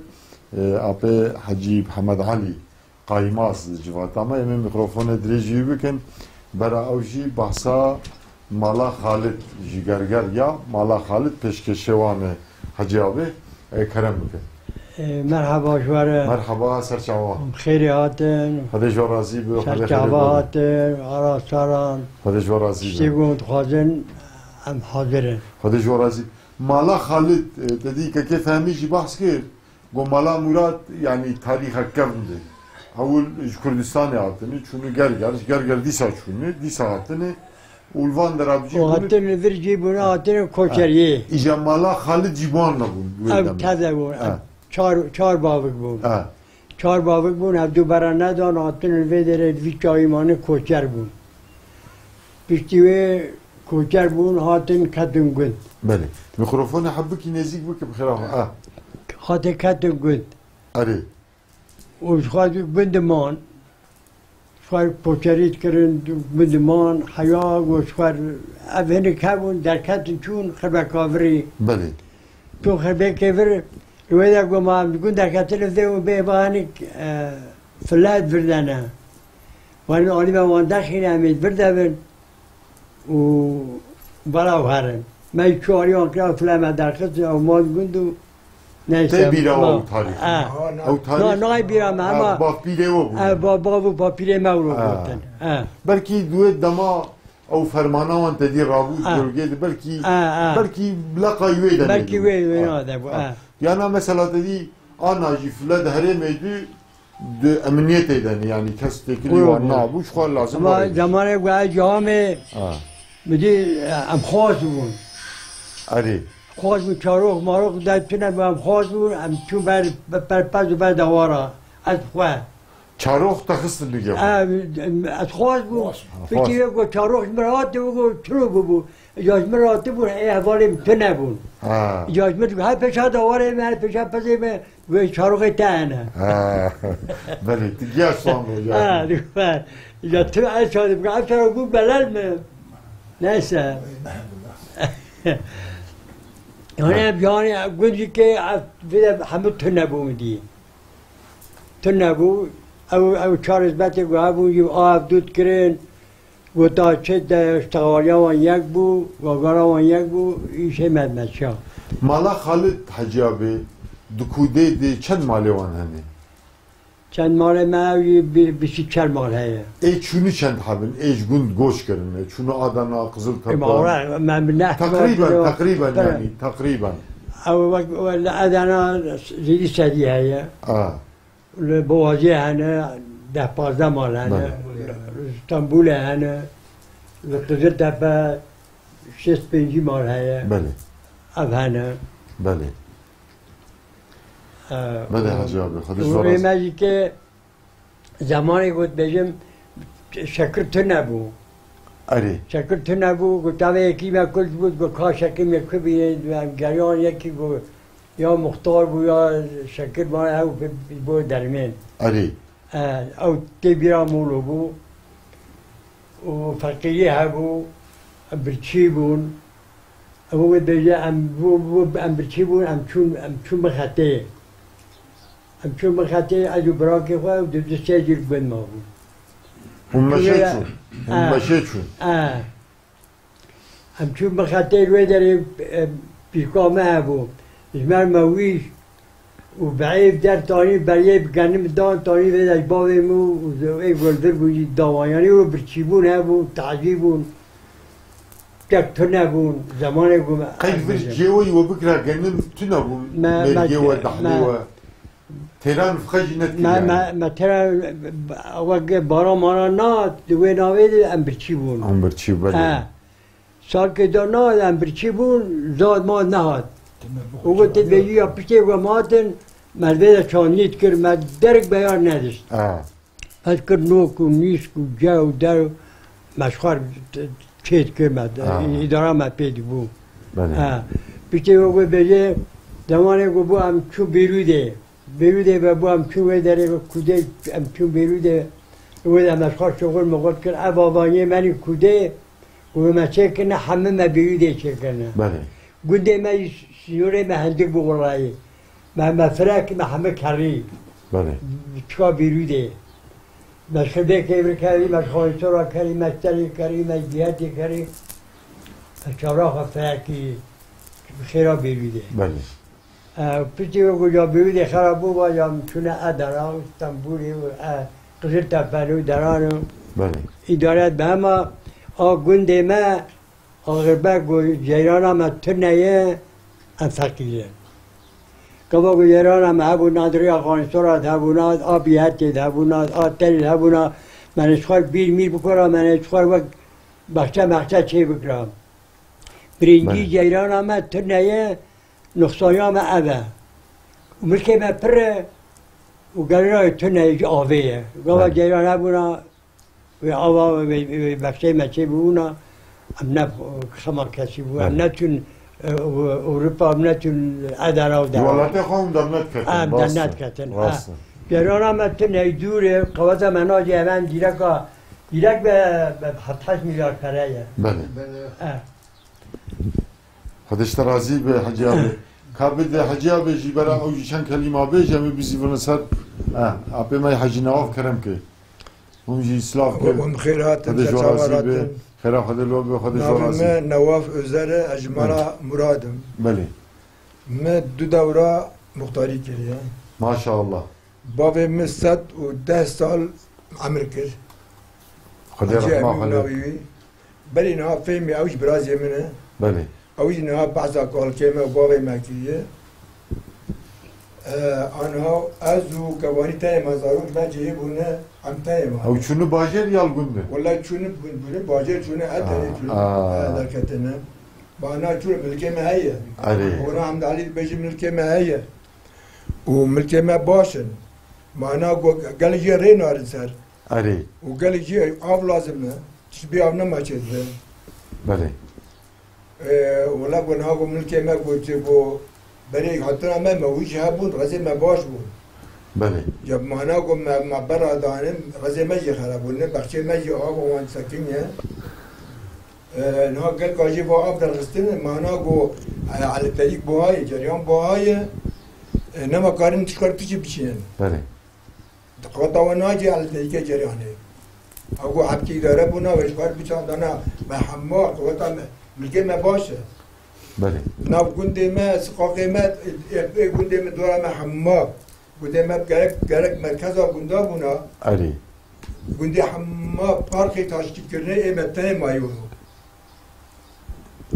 e, apê Hecî Mihemed Elî Qaymaz li civata me, em ê mîkrofonê dirêjî wî bikin. Bera ew jî behsa Mala Xalid ji Gerger ya Mala Xalid pêşkêşê wan e Hecî abê, e, kerem bike. E, merheba ji we re. Merheba, ser çawa. Xêrê hatin. Xwedê ji we razî be, Xwedê xêrê bibîne. Ser çava hatin, ara saran. Xwedê ji we razî be. Tiştê ku dixwazin, em hazir in. Xwedê ji we razî. Mala Xalid, e, te dî kekê Fehmî jî behs kir. Got Mala Murad, yanî tarîxek kevn de. Hewil ji Kurdistanê hatine, çûne Gerger, ji Gerger dîsa çûne, dîsa hatine. Û li van dera bi cî bûne. Û hatine vir cî bûne, hatine koçeriyê. Ha. Îja Mala Xalid jî bi wan nebûn, wê demê. Ev teze bûn, ev Ha. çar, çar bavik bûn. Ha. Çar bavik bûn, hevdu bera nedan, hatin li vê derê li vî çawî mane koçer bûn. Piştî wê koçer bûn, hatin ketin gund. Belê. Mîkrofonê hebikî nêzîk bike bi xêra xwe. Ah. Hatin ketin gund. Erê. Û ji xwe gund man. Ji xwe koçerî dikirin, gund man, heya, û ji xwe ev hinek hebûn, derketin çûn, xirbeka virî. Belê. Çûn xirbekê vir, li wê de got, ma em li gund derketin, li vê û bê ba hinek, e, file di vir de ne. Wan alî me wan derxîne, em ê di vir de bin û belav herin. Me çû alî wan kira, file me derxist, ew ma di gund û neyse. Tê bîra ma ew tarîx? E. Ew tarîx? Na, nayê bîra me, e, hema bavpîrê we bû. E, ba-, bav û bapîrê me wilo gotin. E. Belkî di wê dema ew fermana wan te dî rabû, ha, gölgê de belkî, ha, ha, belkî leqay wê demê. Belkî wê, wê, ha, de bû, ha. Ha. Yana mesela te dî ana jî file di herêmê dû di emniyetê de ne, yani kes têkilî wan nabû, ji xwe lazim. Ama zamanê ku ez camê, ha, bi dî, em xas bûn. Erê. Xwaz bû çarox marox de tune bû, em xwaz bû, em çû ber, ber perpez û ber dewara. Ez xwe. Çarox te xistin li gel xwe. Em, em, ez xwaz bû. Xwaz. Piştî wê ku çarox ji min re hatibû, ku çilo bûbû. Ya ji min re hatibûn, ê hevalê min tune bûn. Ha. Ya ji min her pêşa dewarê me, her pêşa pezê me, wê çaroxê te hene. Ha. Belê, tu giya şando ya. Ha, dixwe. Ya tu ev çarox, ev çarox bû belal mi? Neyse. Yani, yani, gundî ke ev, vê de hemû tune bû min dî. Tune bû, ew, ew çar hizmetê ku hebûn, jî av dût kirin, gota çi de, ştexaliya wan yek bû, gagara wan yek bû, îşê me meşiya. Mala Xalid Hecî Abê, di Kûdê de çend malê wan hene? Çend malê me ew jî bi-, bîst û çar mal heye. Ê çûnî çend hebin? Ê ji gund goç kirine. Çûnî Adana, Qiziltepe. Ê, ma ora, me, me ne, Teqrîben, teqrîben yani, teqrîben. Ew wek, wek li Adana zêdî sedî heye. A. Li Boğazê hene, deh pazdeh mal hene. Belê. Li Stenbolê hene. Li Qiziltepe şêst pêncî mal heye. Belê. Ev hene. Belê. E, Belê Hacı abi, Xwedê û zor rê razî. Me jî ke zemanê ku dibêjim, şekir tune bû. Erê. Şekir tune bû, ku tavê yekî me kul bû, ku ka şekir me ku bîne, em geriyan yekî ku ya muxtar bû, ya şekir ma ew bi-, bo dermên. Erê. E, ew tê bîra molo bû. Û feqîrî hebû, em birçî bûn. Ew wê bêje, em bû, bû, em birçî bûn, em çûn, em çûn bi xetê. Em çûn bi xetê, ez û birakê xwe û du, du sê jî li gund mabûn. Hûn meşê Wê, çûn. Hûn e, meşê çûn. E. Em çûn bi xetê li wê derê, e, pîrka me hebû. Ji me re me wî û bi êv der tanî beriyê bi genim dan tanî vê de ji bavê min û ê goldir bû jî dawa. Yanî û birçîbûn hebû, tazî bûn. Tek tune bûn. Zemanê ku me Qey vir cê we we bikira genim tune bûn. Me, me, Mêrgê we, me, dahlê we. Têra nifxe jî netkiriye. Me, me, me têra wek bara mara na, di wê navê de em birçî bûn. Em birçî, belê. He. Salkê da na, em birçî bûn, zad ma nehat. Û got, tê bêjî ya piştê ku em hatin, me vê de çandî dikir, me derek beyar nedişt. He. Ez kir nok û nîsk û ce û der û me ji xwe re çê dikir me, Ha. îdara me pê dibû. Belê. Ha. Piştê wê ku bêje, zemanê ku bû em çû Bêrûdê. Bêrûdê ve bû em çû wê derê ve Kûdê, em çû Bêrûdê, wê de me ji xwe şoxul moxul kir. Ev avaniyê me nî Kûdê, ku me çêkirine, hemî me Bêrûdê çêkirine. Belê. Gundê me jî sînorê me hindik bû welayî. Me, me firek, me hemî kerî. Belê. Çika Bêrûdê. Me ji Xidêkê vir kerî, me ji Xansora kerî, me ji Terê kerî, me ji Diyetê kerî. Me çavra xwe firekî bi xêra Bêrûdê. Belê. E, piştî wê ku ya Bêrûdê xera bû, va ya çûne Edera û Stenbolê û, e, Qiziltepe û deran û Belê. Îdare bi hema a gundê me, Axir be ku ceyrana me tune ye, em feqîr in. Gava ku ceyrana me hebûna, di rêya Xanisora de hebûna, a Bîhetê de hebûna, a Terê de hebûna, me ne ji xwe bîr mîr bikora, me ne ji xwe wek baxçe mexçe çê bikira. Birincî Belê. Ceyrana me tune ye, nuqsaniya me ev e. Û milkê me pir e û gelira tune ji avê ye. Gava Belê. Ceyran hebûna, Wê ava, wê, wê bexçeyê me çê bûna, em ne, e, xema kesî bû, em Belê. Neçûn, e, Ewropa, em neçûn Edera û Ji dewa. Welatê xwe hûn dernedketin, Em rast e, dernedketin, ha. Rast e. Gerana me tune dûr e, qeweta me nacê hemen dîreka, dîrek be, be heft heşt milyar pere ye. Belê. Belê. E. Xwedê ji te razî be, Hecî Abê. Ka bide Hecî Abê jî bera ew jî çend kelîma bêje, em ê bizîvirine ser, e, apê me Hecî Newaf kerem ke. Hûn jî silav kir. Hûn xêr hatin, Xwedê ji we razî be. Xêra Xwedê li we be, Xwedê ji we razî be. Navê me Newaf Özer e, ez ji mala Murad im. Belê. Me du dewra muxtarî kiriye. Maşallah. Bavê min sed û deh sal emir kir. Xwedê rehma xwe lê. Berî niha fêmî ew ji birazê min e. Belê. Ew jî niha behsa kalkê me û bavê me kiriye. E, aniha ez û kevanî tenê me zarok me cihê bûne, em tenê me. Ew çûne bajêr ya li gund e? Wele çûne gund bûne, bajêr çûne, e tenê çûne. A, a. E, derketine. Mana çûr milkê me heye. Erê. Ona Hemdalî dibêjî milkê me heye. Û milkê me baş in. Mana go-, gelek jê rê narin ser. Erê. Û gelek jê av lazim e. Tişt bê av nema çêdibe. Belê. Ee, wela go niha go milkê me go çi go berê hatina me, me wî jî hebûn, rêzê me baş bûn. Belê. Ya mana go me, me bera danim, rêzê me jî xerab bûn, ne bexçê me jî av wan sekin ye. Ee, niha gelka jî va av derxistin, mana go, e, elektrîk buha ye, ceryan buha ye. E, nema karin tişkar piçî biçînin. Belê. Xata we nacê elektrîkê ceryanê. Ew go hepkî îdare bûna, we ji xwe biçandana me hema, xata me, milkê me baş e. Belê. Nav gundê me, siqaqê me, e, e, gundê me dora me hema. Gundê me gerek, gerek merkeza gunda bûna. Erê. Gundê hema parkê taşkîlkirinê ê me tenê mayî wilo.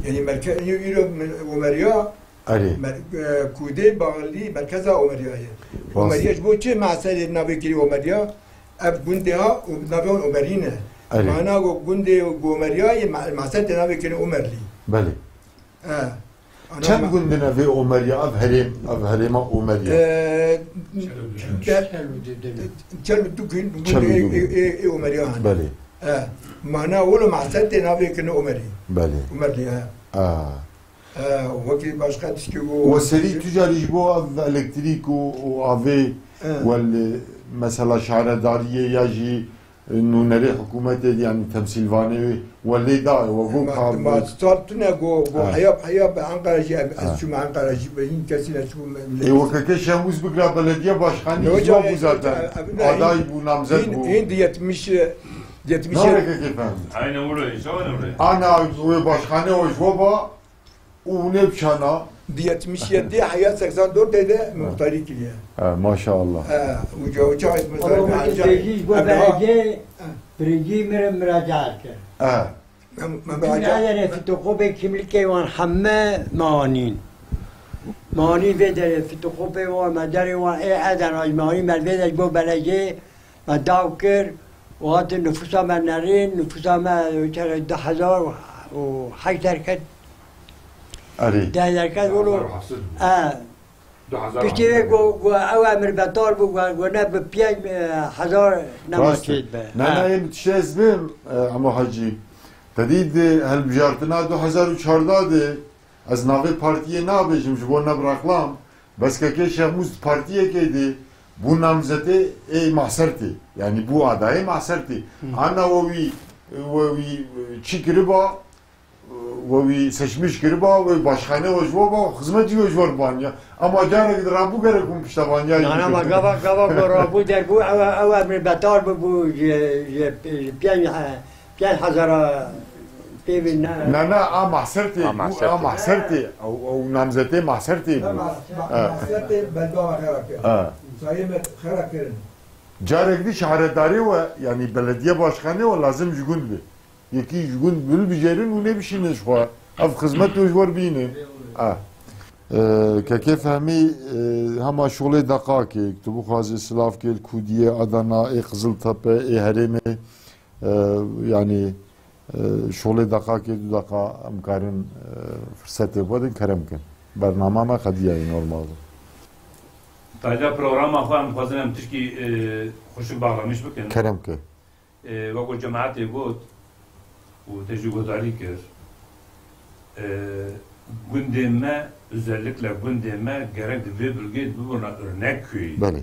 Yanî merke-, îro, îro Omeriya, Erê. mer-, e, kûdê baxlî merkeza Omeriya ye. Rast. Omeriya ji bo çi Meserê navê kirî Omeriya? Ev gundê ha, û navê wan Omerî ne. Erê. Mana go gundê go Omeriya ye, me-, Meser tê navê kirî Omerlî. Belê. E. Ana Çend ma- gund in ev ê Omeriya, ev herêm, ev herêma Omeriya? E, Çel û du. Çel û du gund, gund Çel û du ê, gund. ê, ê, ê Omeriya hene. Belê. E, mana wilo Meser tê navê kirî Omerî. Belê. Omerlî, e. A. E, wekî başka tişkî û We serî tu carî ji bo ev elektrîk û, û avê E. wel, e, mesela şaredariyê ya jî, e, nûnerê hikûmetê, yanî temsîlvanê wê, we lê da, we got Ma, ka ma sal tune go, go Ha. heya, heya bi Ankara jî, ez, ez Ha. çûme Ankara jî, bi hîn kesî neçûme Ê, millet. we keke Şemûz bikira belediye başkanî Ne ji hocam, we bû zaten. e, e, e, Aday bû, namzet hîn, bû. hîn di yetmiş, e, yetmiş Ne yet- we keke Fehmî? Aynen öyle, inşallah öyle. Ana, we başkanê we ji we ba, û hûn ê biçana. Di yetmiş yedî heya seksen dört de muxtarî kiriye. Ha, maşallah. Ha, uca, uca, Ama mesela, bu ancak, tecrüz bu Emrah. belediye, Ha. birinci mire müracaat kir. Ha. Em, em, Bütün aca- elere fotokopya kimlikê wan hemme manîn. Manî vê derê fotokopya wan, me derê wan ê eden, manî me vê de ji bo belediye Me daw kir û hatin nifûsa me nerîn, nifûsa me çaxê du hezar û heşt derket. Erê. Deh derket wilo. E. Du hezar Piştî vê go, go ew emir betal bû, go, go ne bi pênc hezar nema Rast e. çêdibe. Ne, Ha. ne, em tiştê ez bim, e, Emo Hecî. Te dî di hilbijartina du hezar û çardeh de, ez navê partiyê nabêjim ji bo ne bi reklam, Bes kekê Şehmûz di partiyekê de bû namzetê ê Mahsertê. Yanî bû adayê Mahsertê. Hı. Ana we wî, we wî çi kiriba, we wî seçmiş kiriba, we başxane we ji we ba, xizmetî we ji we ban ya. Ama carek di rabû gerek hûn piştevaniya Na, na, ma gava, gava ku rabû derbû, ew, ew emrê betal bibû, ji, ji, ji pênc, Pênc hezara pê ve ne. Na, na, a Mahsertê A bû, Mahsertê. a Mahsertê. Ew, ew namzetê Mahsertê bû. Ma-, ma-, Ha. Mahsertê beldava xera kir. Ha. Sayê me xera kirin. Carek dî şaredarê we, yanî belediye başkanê we lazim ji gund be. Yekî ji gund hilbijêrin û nêbişînin ji xwe. Ev xizmet û ji we bînin. Ha. Ee, Kekê Fehmî, e, hema şolê deqakê, tu bixwazî silav kê li Kûdiyê, Adana, ê Qiziltepe, ê herêmê, E, yanî, e, şolê deqakê du deqa em karin, e, firsetê xwe din kerem kin. Bernama me qediyayî normal. Taca programa xwe em dixwazin em tişkî, e, xweşik baxlamiş bikin. Kerem ke. E, wek ku cemaetê got û te jî guhdarî kir, e, gundê me, özellikle gundê me gerek di vê bilgê de bibûna örnek kuyî. Belê.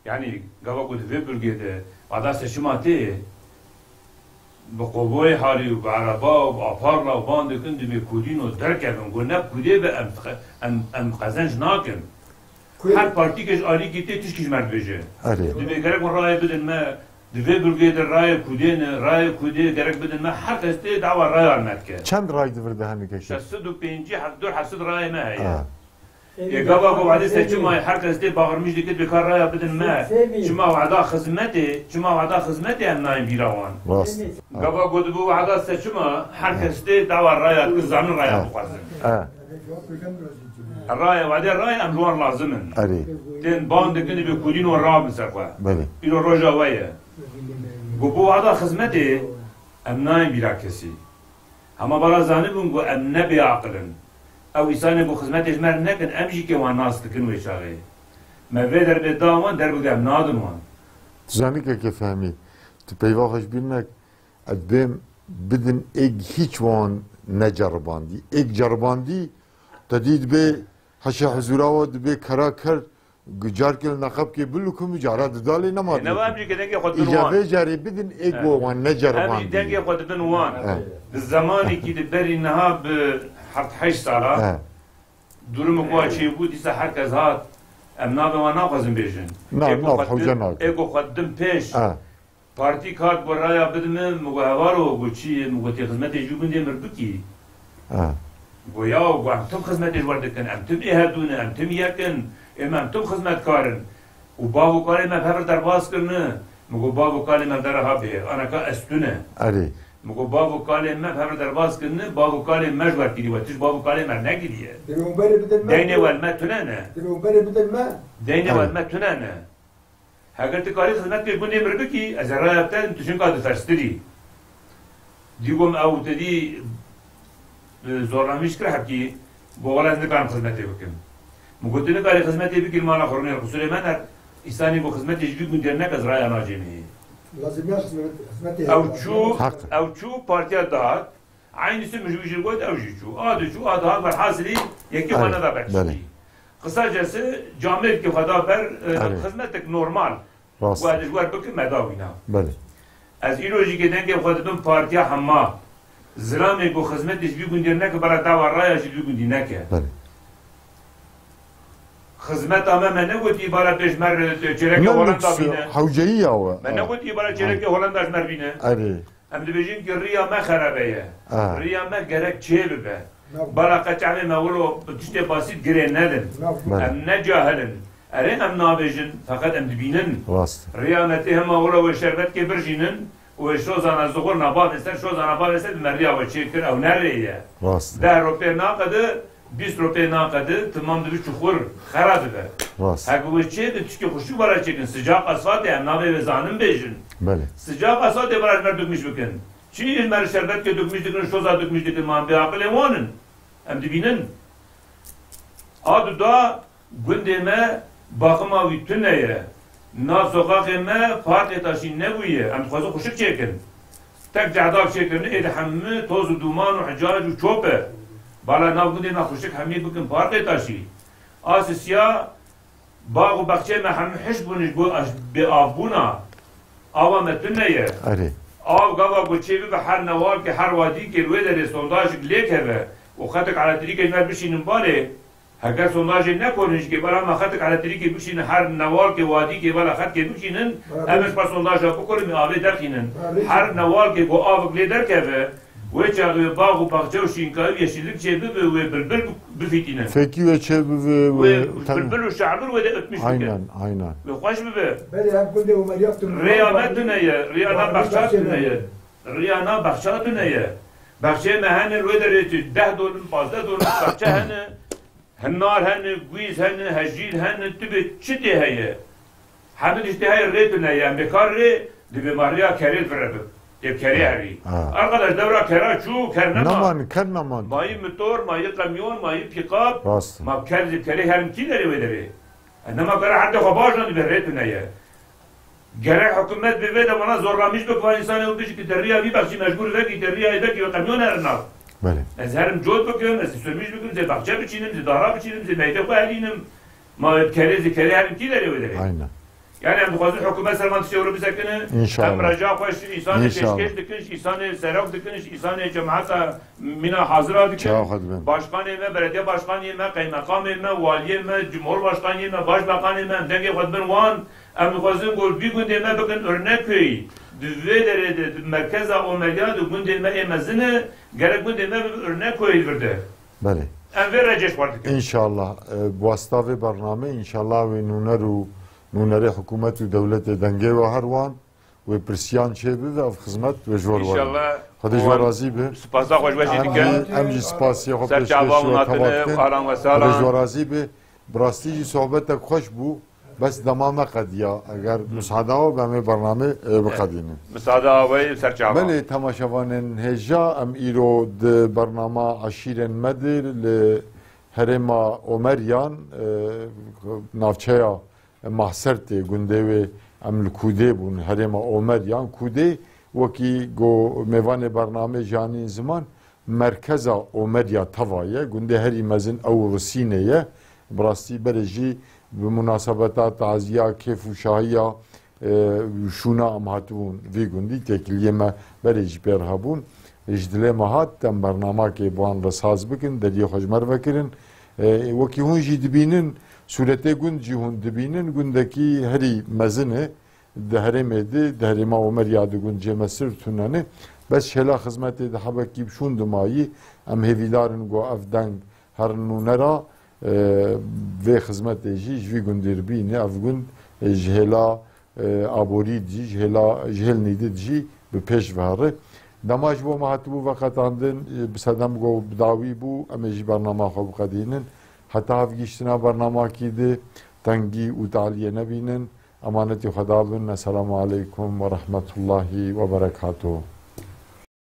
Yanî, gava ku di vê bölgê de wada seçima tê, bi kovoyê halî û bi ereba û bi aparla û bandê kin dibê kûdîno derkevin, ku ne kûdê be em, em, em qezenc nakin. Ku- Her partîkê ji alîkî tê tişkî ji me dibêje. Erê. Dibê gerek hûn rayê bidin me, di vê bölgê de rayê kûdê ne, rayê kûdê gerek bidin me, her kes tê dawa raya me dike. Çend ray di vir de hene keke? Şeş sed û pêncî, heft, dor heft sed rayê me heye. Ha. Ê gava ku wade seçima ye, her kes tê baxirmîş dike, dikar raya bidin me. Çima wada xizmetê, çima wada xizmetê em nayên bîra wan. Rast. Gava ku dibû wada seçima, her kes tê dawa raya, ki zanin raya bixwazin. E. Raya wade raya em li wan lazim in. Erê. Tên ban dikin, dibê kûdîn wan rabin ser xwe. Belê. Îro roja we ye. Ku bû wada xizmetê em nayên bîra kesî. Hema bala zanibûn ku em ne bêaqil in. Ew îsanê ku xizmetê ji me re nekin, em jî kê wan nas dikin wê çaxê. Me vê derbê da wan, derbê em nadin wan. Tu zanî keke Fehmî, tu peyva xwe ji bîr nek, ez dibêm bidin êk hîç wan neceribandî. Êk ceribandî, te dî dibê heşê hizûra we dibê kera ker, Gucarkê li neqebkê bilukim û cara didalê nema Ê, neva em jî ke dengê xwe dibin Îca wan. Vê carê bidin ê He. Ku wan Em jî neceribandî. Dengê xwe dibin wan. He. Di zemanekî di berî niha bi heft heşt sala He. Durum ku çêbû dîsa her kes hat. Em navê wan naxwazin bêjin. Na, Ê ku nav, xwe hewce din, nakin. Ê ku xwe din pêş. He. Partîk hat got raya bide min, min got, "Hevaro, got çi ye?" Min got, "Tê xizmetê ji gundê mir bikî." Ha. Got, "Ya, got, em tim xizmetê ji we dikin, em tim ê hevdû ne, em tim yek in, ê me em tim xizmetkar in. Û bav û kalê me bi hev re derbas kirine." Min got, "Bav û kalê me dera ha bihêl, aneka ez tu ne." Erê. Min got, "Bav û kalê me bi hev re derbas kirine, bav û kalê me ji we kiriye, we tişt bav û kalê me nekiriye." Dilê û berê bidin me. Deynê we li me tune ne. Dilê û berê bidin me. Deynê we Erê. Li me tune ne. Heger tu karî xizmet kir gundê min bikî, ez ê raya te tu çinka tu ferstirî. Dî gom ew te dî, e, zorlamîş kir hebkî, got, "Wela ez nikarim xizmetê bikim." Min got, "Tu nikarî xizmetê bikî, li mala xwe rûnê, qusûrê me ne, îsanî ku xizmetê ji vî gundê neke ez raya nacêmê." Lazim ya xizmet-, xizmetê Ew çû, Haq. Ew çû partiya dihat, Eynî sî min ji wî jî got, ew jî çû. A diçû, a dihat, velhasilî yekî xwe Erê, neda ber belê. Tiştî. Qisacesi camêrkî xwe da ber, e, Erê. Xizmetek normal. Rast. Got, ez ji wer bikim, me da wîna. Belê. Ez îro jî ke dengê xwe dibim partiya hema. Zilamê ku xizmetê ji vî gundî neke, bela dawa raya jî li vî gundî neke. Belê. Xizmeta me, me negotî bala pêş me re çêleke Holanda bîne. Hewceyî ya we. Me Ha. Negotî bala çêleke Holanda ji me re bîne. Erê. Em dibêjin ki riya me xerabe ye. Ah. Riya me gerek çê bibe. Nav. Bala qeçavê me wilo bi tiştê basît girê nedin. Nav. Belê. Em ne cahil in. Erê em nabêjin, feqet em dibînin. Rast. Riya me tê hema wilo wê şerbetkê birjînin û wê şozana zixurna bavê ser, şozana bavê ser bi me riya we çêkir, ew ne rê ye. Rast. Deh ro pê naqede, Bîst ro pê naqede, timam dibi çuxur, xera dibe. Rast. Heke wê çê di tişkî xuşik bala çêkin, sicaq asfaltê, em navê wê zanin bêjin. Belê. Sicaq asfaltê bala ji me dukmiş bikin. Çi ji me re şerbet ke dukmiş dikin, şoza dukmiş dikin, ma em bê aqilê wan in. Em dibînin. A du da, Gundê me baxima wî tune ye. Nav soqaxê me parkê taşî nebûye. Em dixwazin xuşik çêkin. Tek cehdav çêkirin, ê de hemû toz û dûman û hicac û çop e. Bala nav gundê me xuşik hemî bikin parkê taşî. A sisiya bax û baxçê me hemû hiş bûn ji bo aş-, bê avbûna. Ava me tune ye. Erê. Av gava ku çê bibe her newalkê, her wadîkê li wê derê sondajek lê keve û xetek elektrîkê ji me bişînin balê, Heger sondajê nekorin ji kêbala me xetek elektrîkê bikişînin her newalkê wadîkê bala xetkê bikişînin, Bala em bê- ji xwe sondaja bikorin, em avê derxînin. Bala bê- Her newalkê ku avik lê derkeve, wê çaxê wê bax û baxçe û şînka û yeşillik çê bibe, wê bilbil bi-, bifîtînin. Fekî wê çê bibe, Wê wê tem- bilbil û şerbir wê de ötmüş bike. Aynen, aynen. Wê xweş bibe. Belê ev gundê Omeriya tune. Rêya me tune ye, rêya na Bala baxça bê- tune ye. Rêya na baxça tune ye. Baxçeyê me hene, wê derê tu deh dolim, pazdeh dolim baxçe hene. Hinar hene, gwîz hene, hejîr hene, tu bê çi tê heye? Hemî tiştê heye, rê tune ye, em bêkar rê, dibê ma rêya kerê li vir re bib. Tê kerê herî. Ha. Arkadaş, dewra kera çû, ker nema. Neman, ker neman. Mayî motor, mayî kamyon, mayî pîkap. Rast. Ma ker, kerê herin kî derê wê derê? E, nema kera herdê xwe baş ne, dibê rê tune ye. Gerek hikûmet bi vê de vana zorlamîş bike, va însanê û bijî ki te riya vî bexşî mecbûr vekî, te riya vekî ve qemyon herin nav. Belê. Ez herim cot bikim, ez sürmîş bikim, zê baxçe biçînim, zê dara biçînim, zê meytê xwe helînim. Ma wê kerê zê kerê herin kî derê wê derê? Aynen. Yani em dixwazin hikûmet ser van tiştê wilo bisekine. İnşallah. Em reca xwe ji însanê İnşallah. Pêşkêş dikin, ji însanê serok dikin, ji însanê cemata mîna hazira dikin. Çawa xwe dibin. Başkanê me, belediye başkanê me, qeymeqamê me, waliyê me, cumhurbaşkanê me, başbakanê me, em dengê xwe dibin wan. Em dixwazin ku vî gundê me bikin örnekweyî. Di vê derê de, di merkeza Omerya de gundê me ê mezin e, gerek gundê me bibe örnekweyî vir de. Belê. Em vê recê ji xwe dikin. Înşallah, e, bi wasta vê bernamê, înşallah wê nûner û nûnerê hikûmet û dewletê dengê we her wan, wê pirsiyan çê bibe, ev xizmet wê ji we re. Înşallah. Xwedê ji we razî be. Spasa xwe ji we jî dikin. Em jî, em jî spasiya xwe pêşkêşî we tevat dikin. Ser çava û natine, aran we salan. Xwedê ji we razî be. Bi rastî jî sohbetek xweş bû. Bes dema me qediya, eger musada we be, em ê bername, e, biqedînin. Misada we ser çava. Belê, temaşevanên hêja, em îro di bernama Eşîrên Me de li herêma Omeriyan, e, navçeya Mahsertê, gundê wê, em li Kûdê bûn, herêma Omeriyan, Kûdê, wekî go mêvanê bernamê jî anîn ziman, merkeza Omeriya teva ye, gundê herî mezin ew Risînê ye. Bi rastî berê jî bi munasebeta taziya, kêf û şahiya, e, şûna em hatibûn vî gundî, têkiliyê me berê jî pê re hebûn. Ji dilê me hat em bernamakê bi wan re saz bikin, deriyê xwe ji me re vekirin. E, wekî hûn jî dibînin, sûretê gund jî hûn dibînin, gundekî herî mezin e. Di herêmê de, di herêma Omeriya de gund jê me sir tune ne. Bes ji hêla xizmetê de hebekî bi şûn dimayî, em hêvîdar in ku ev deng her nûne ra, e, vê xizmetê jî ji vî gundî re bîne. Ev gund, e, ji hêla, e, aborî de jî, ji hêla, ji hêl nîdî de jî bi pêş ve here. Dema ji bo me hatibû veqetandin, e, bi sedem ku bi dawî bû, em ê jî bernama xwe biqedînin. Heta hevgihiştina bernamakî de tengî û taliyê nebînin. Emanetî Xweda bin. Esselamu aleykum ve rahmetullahi ve berekatuhu.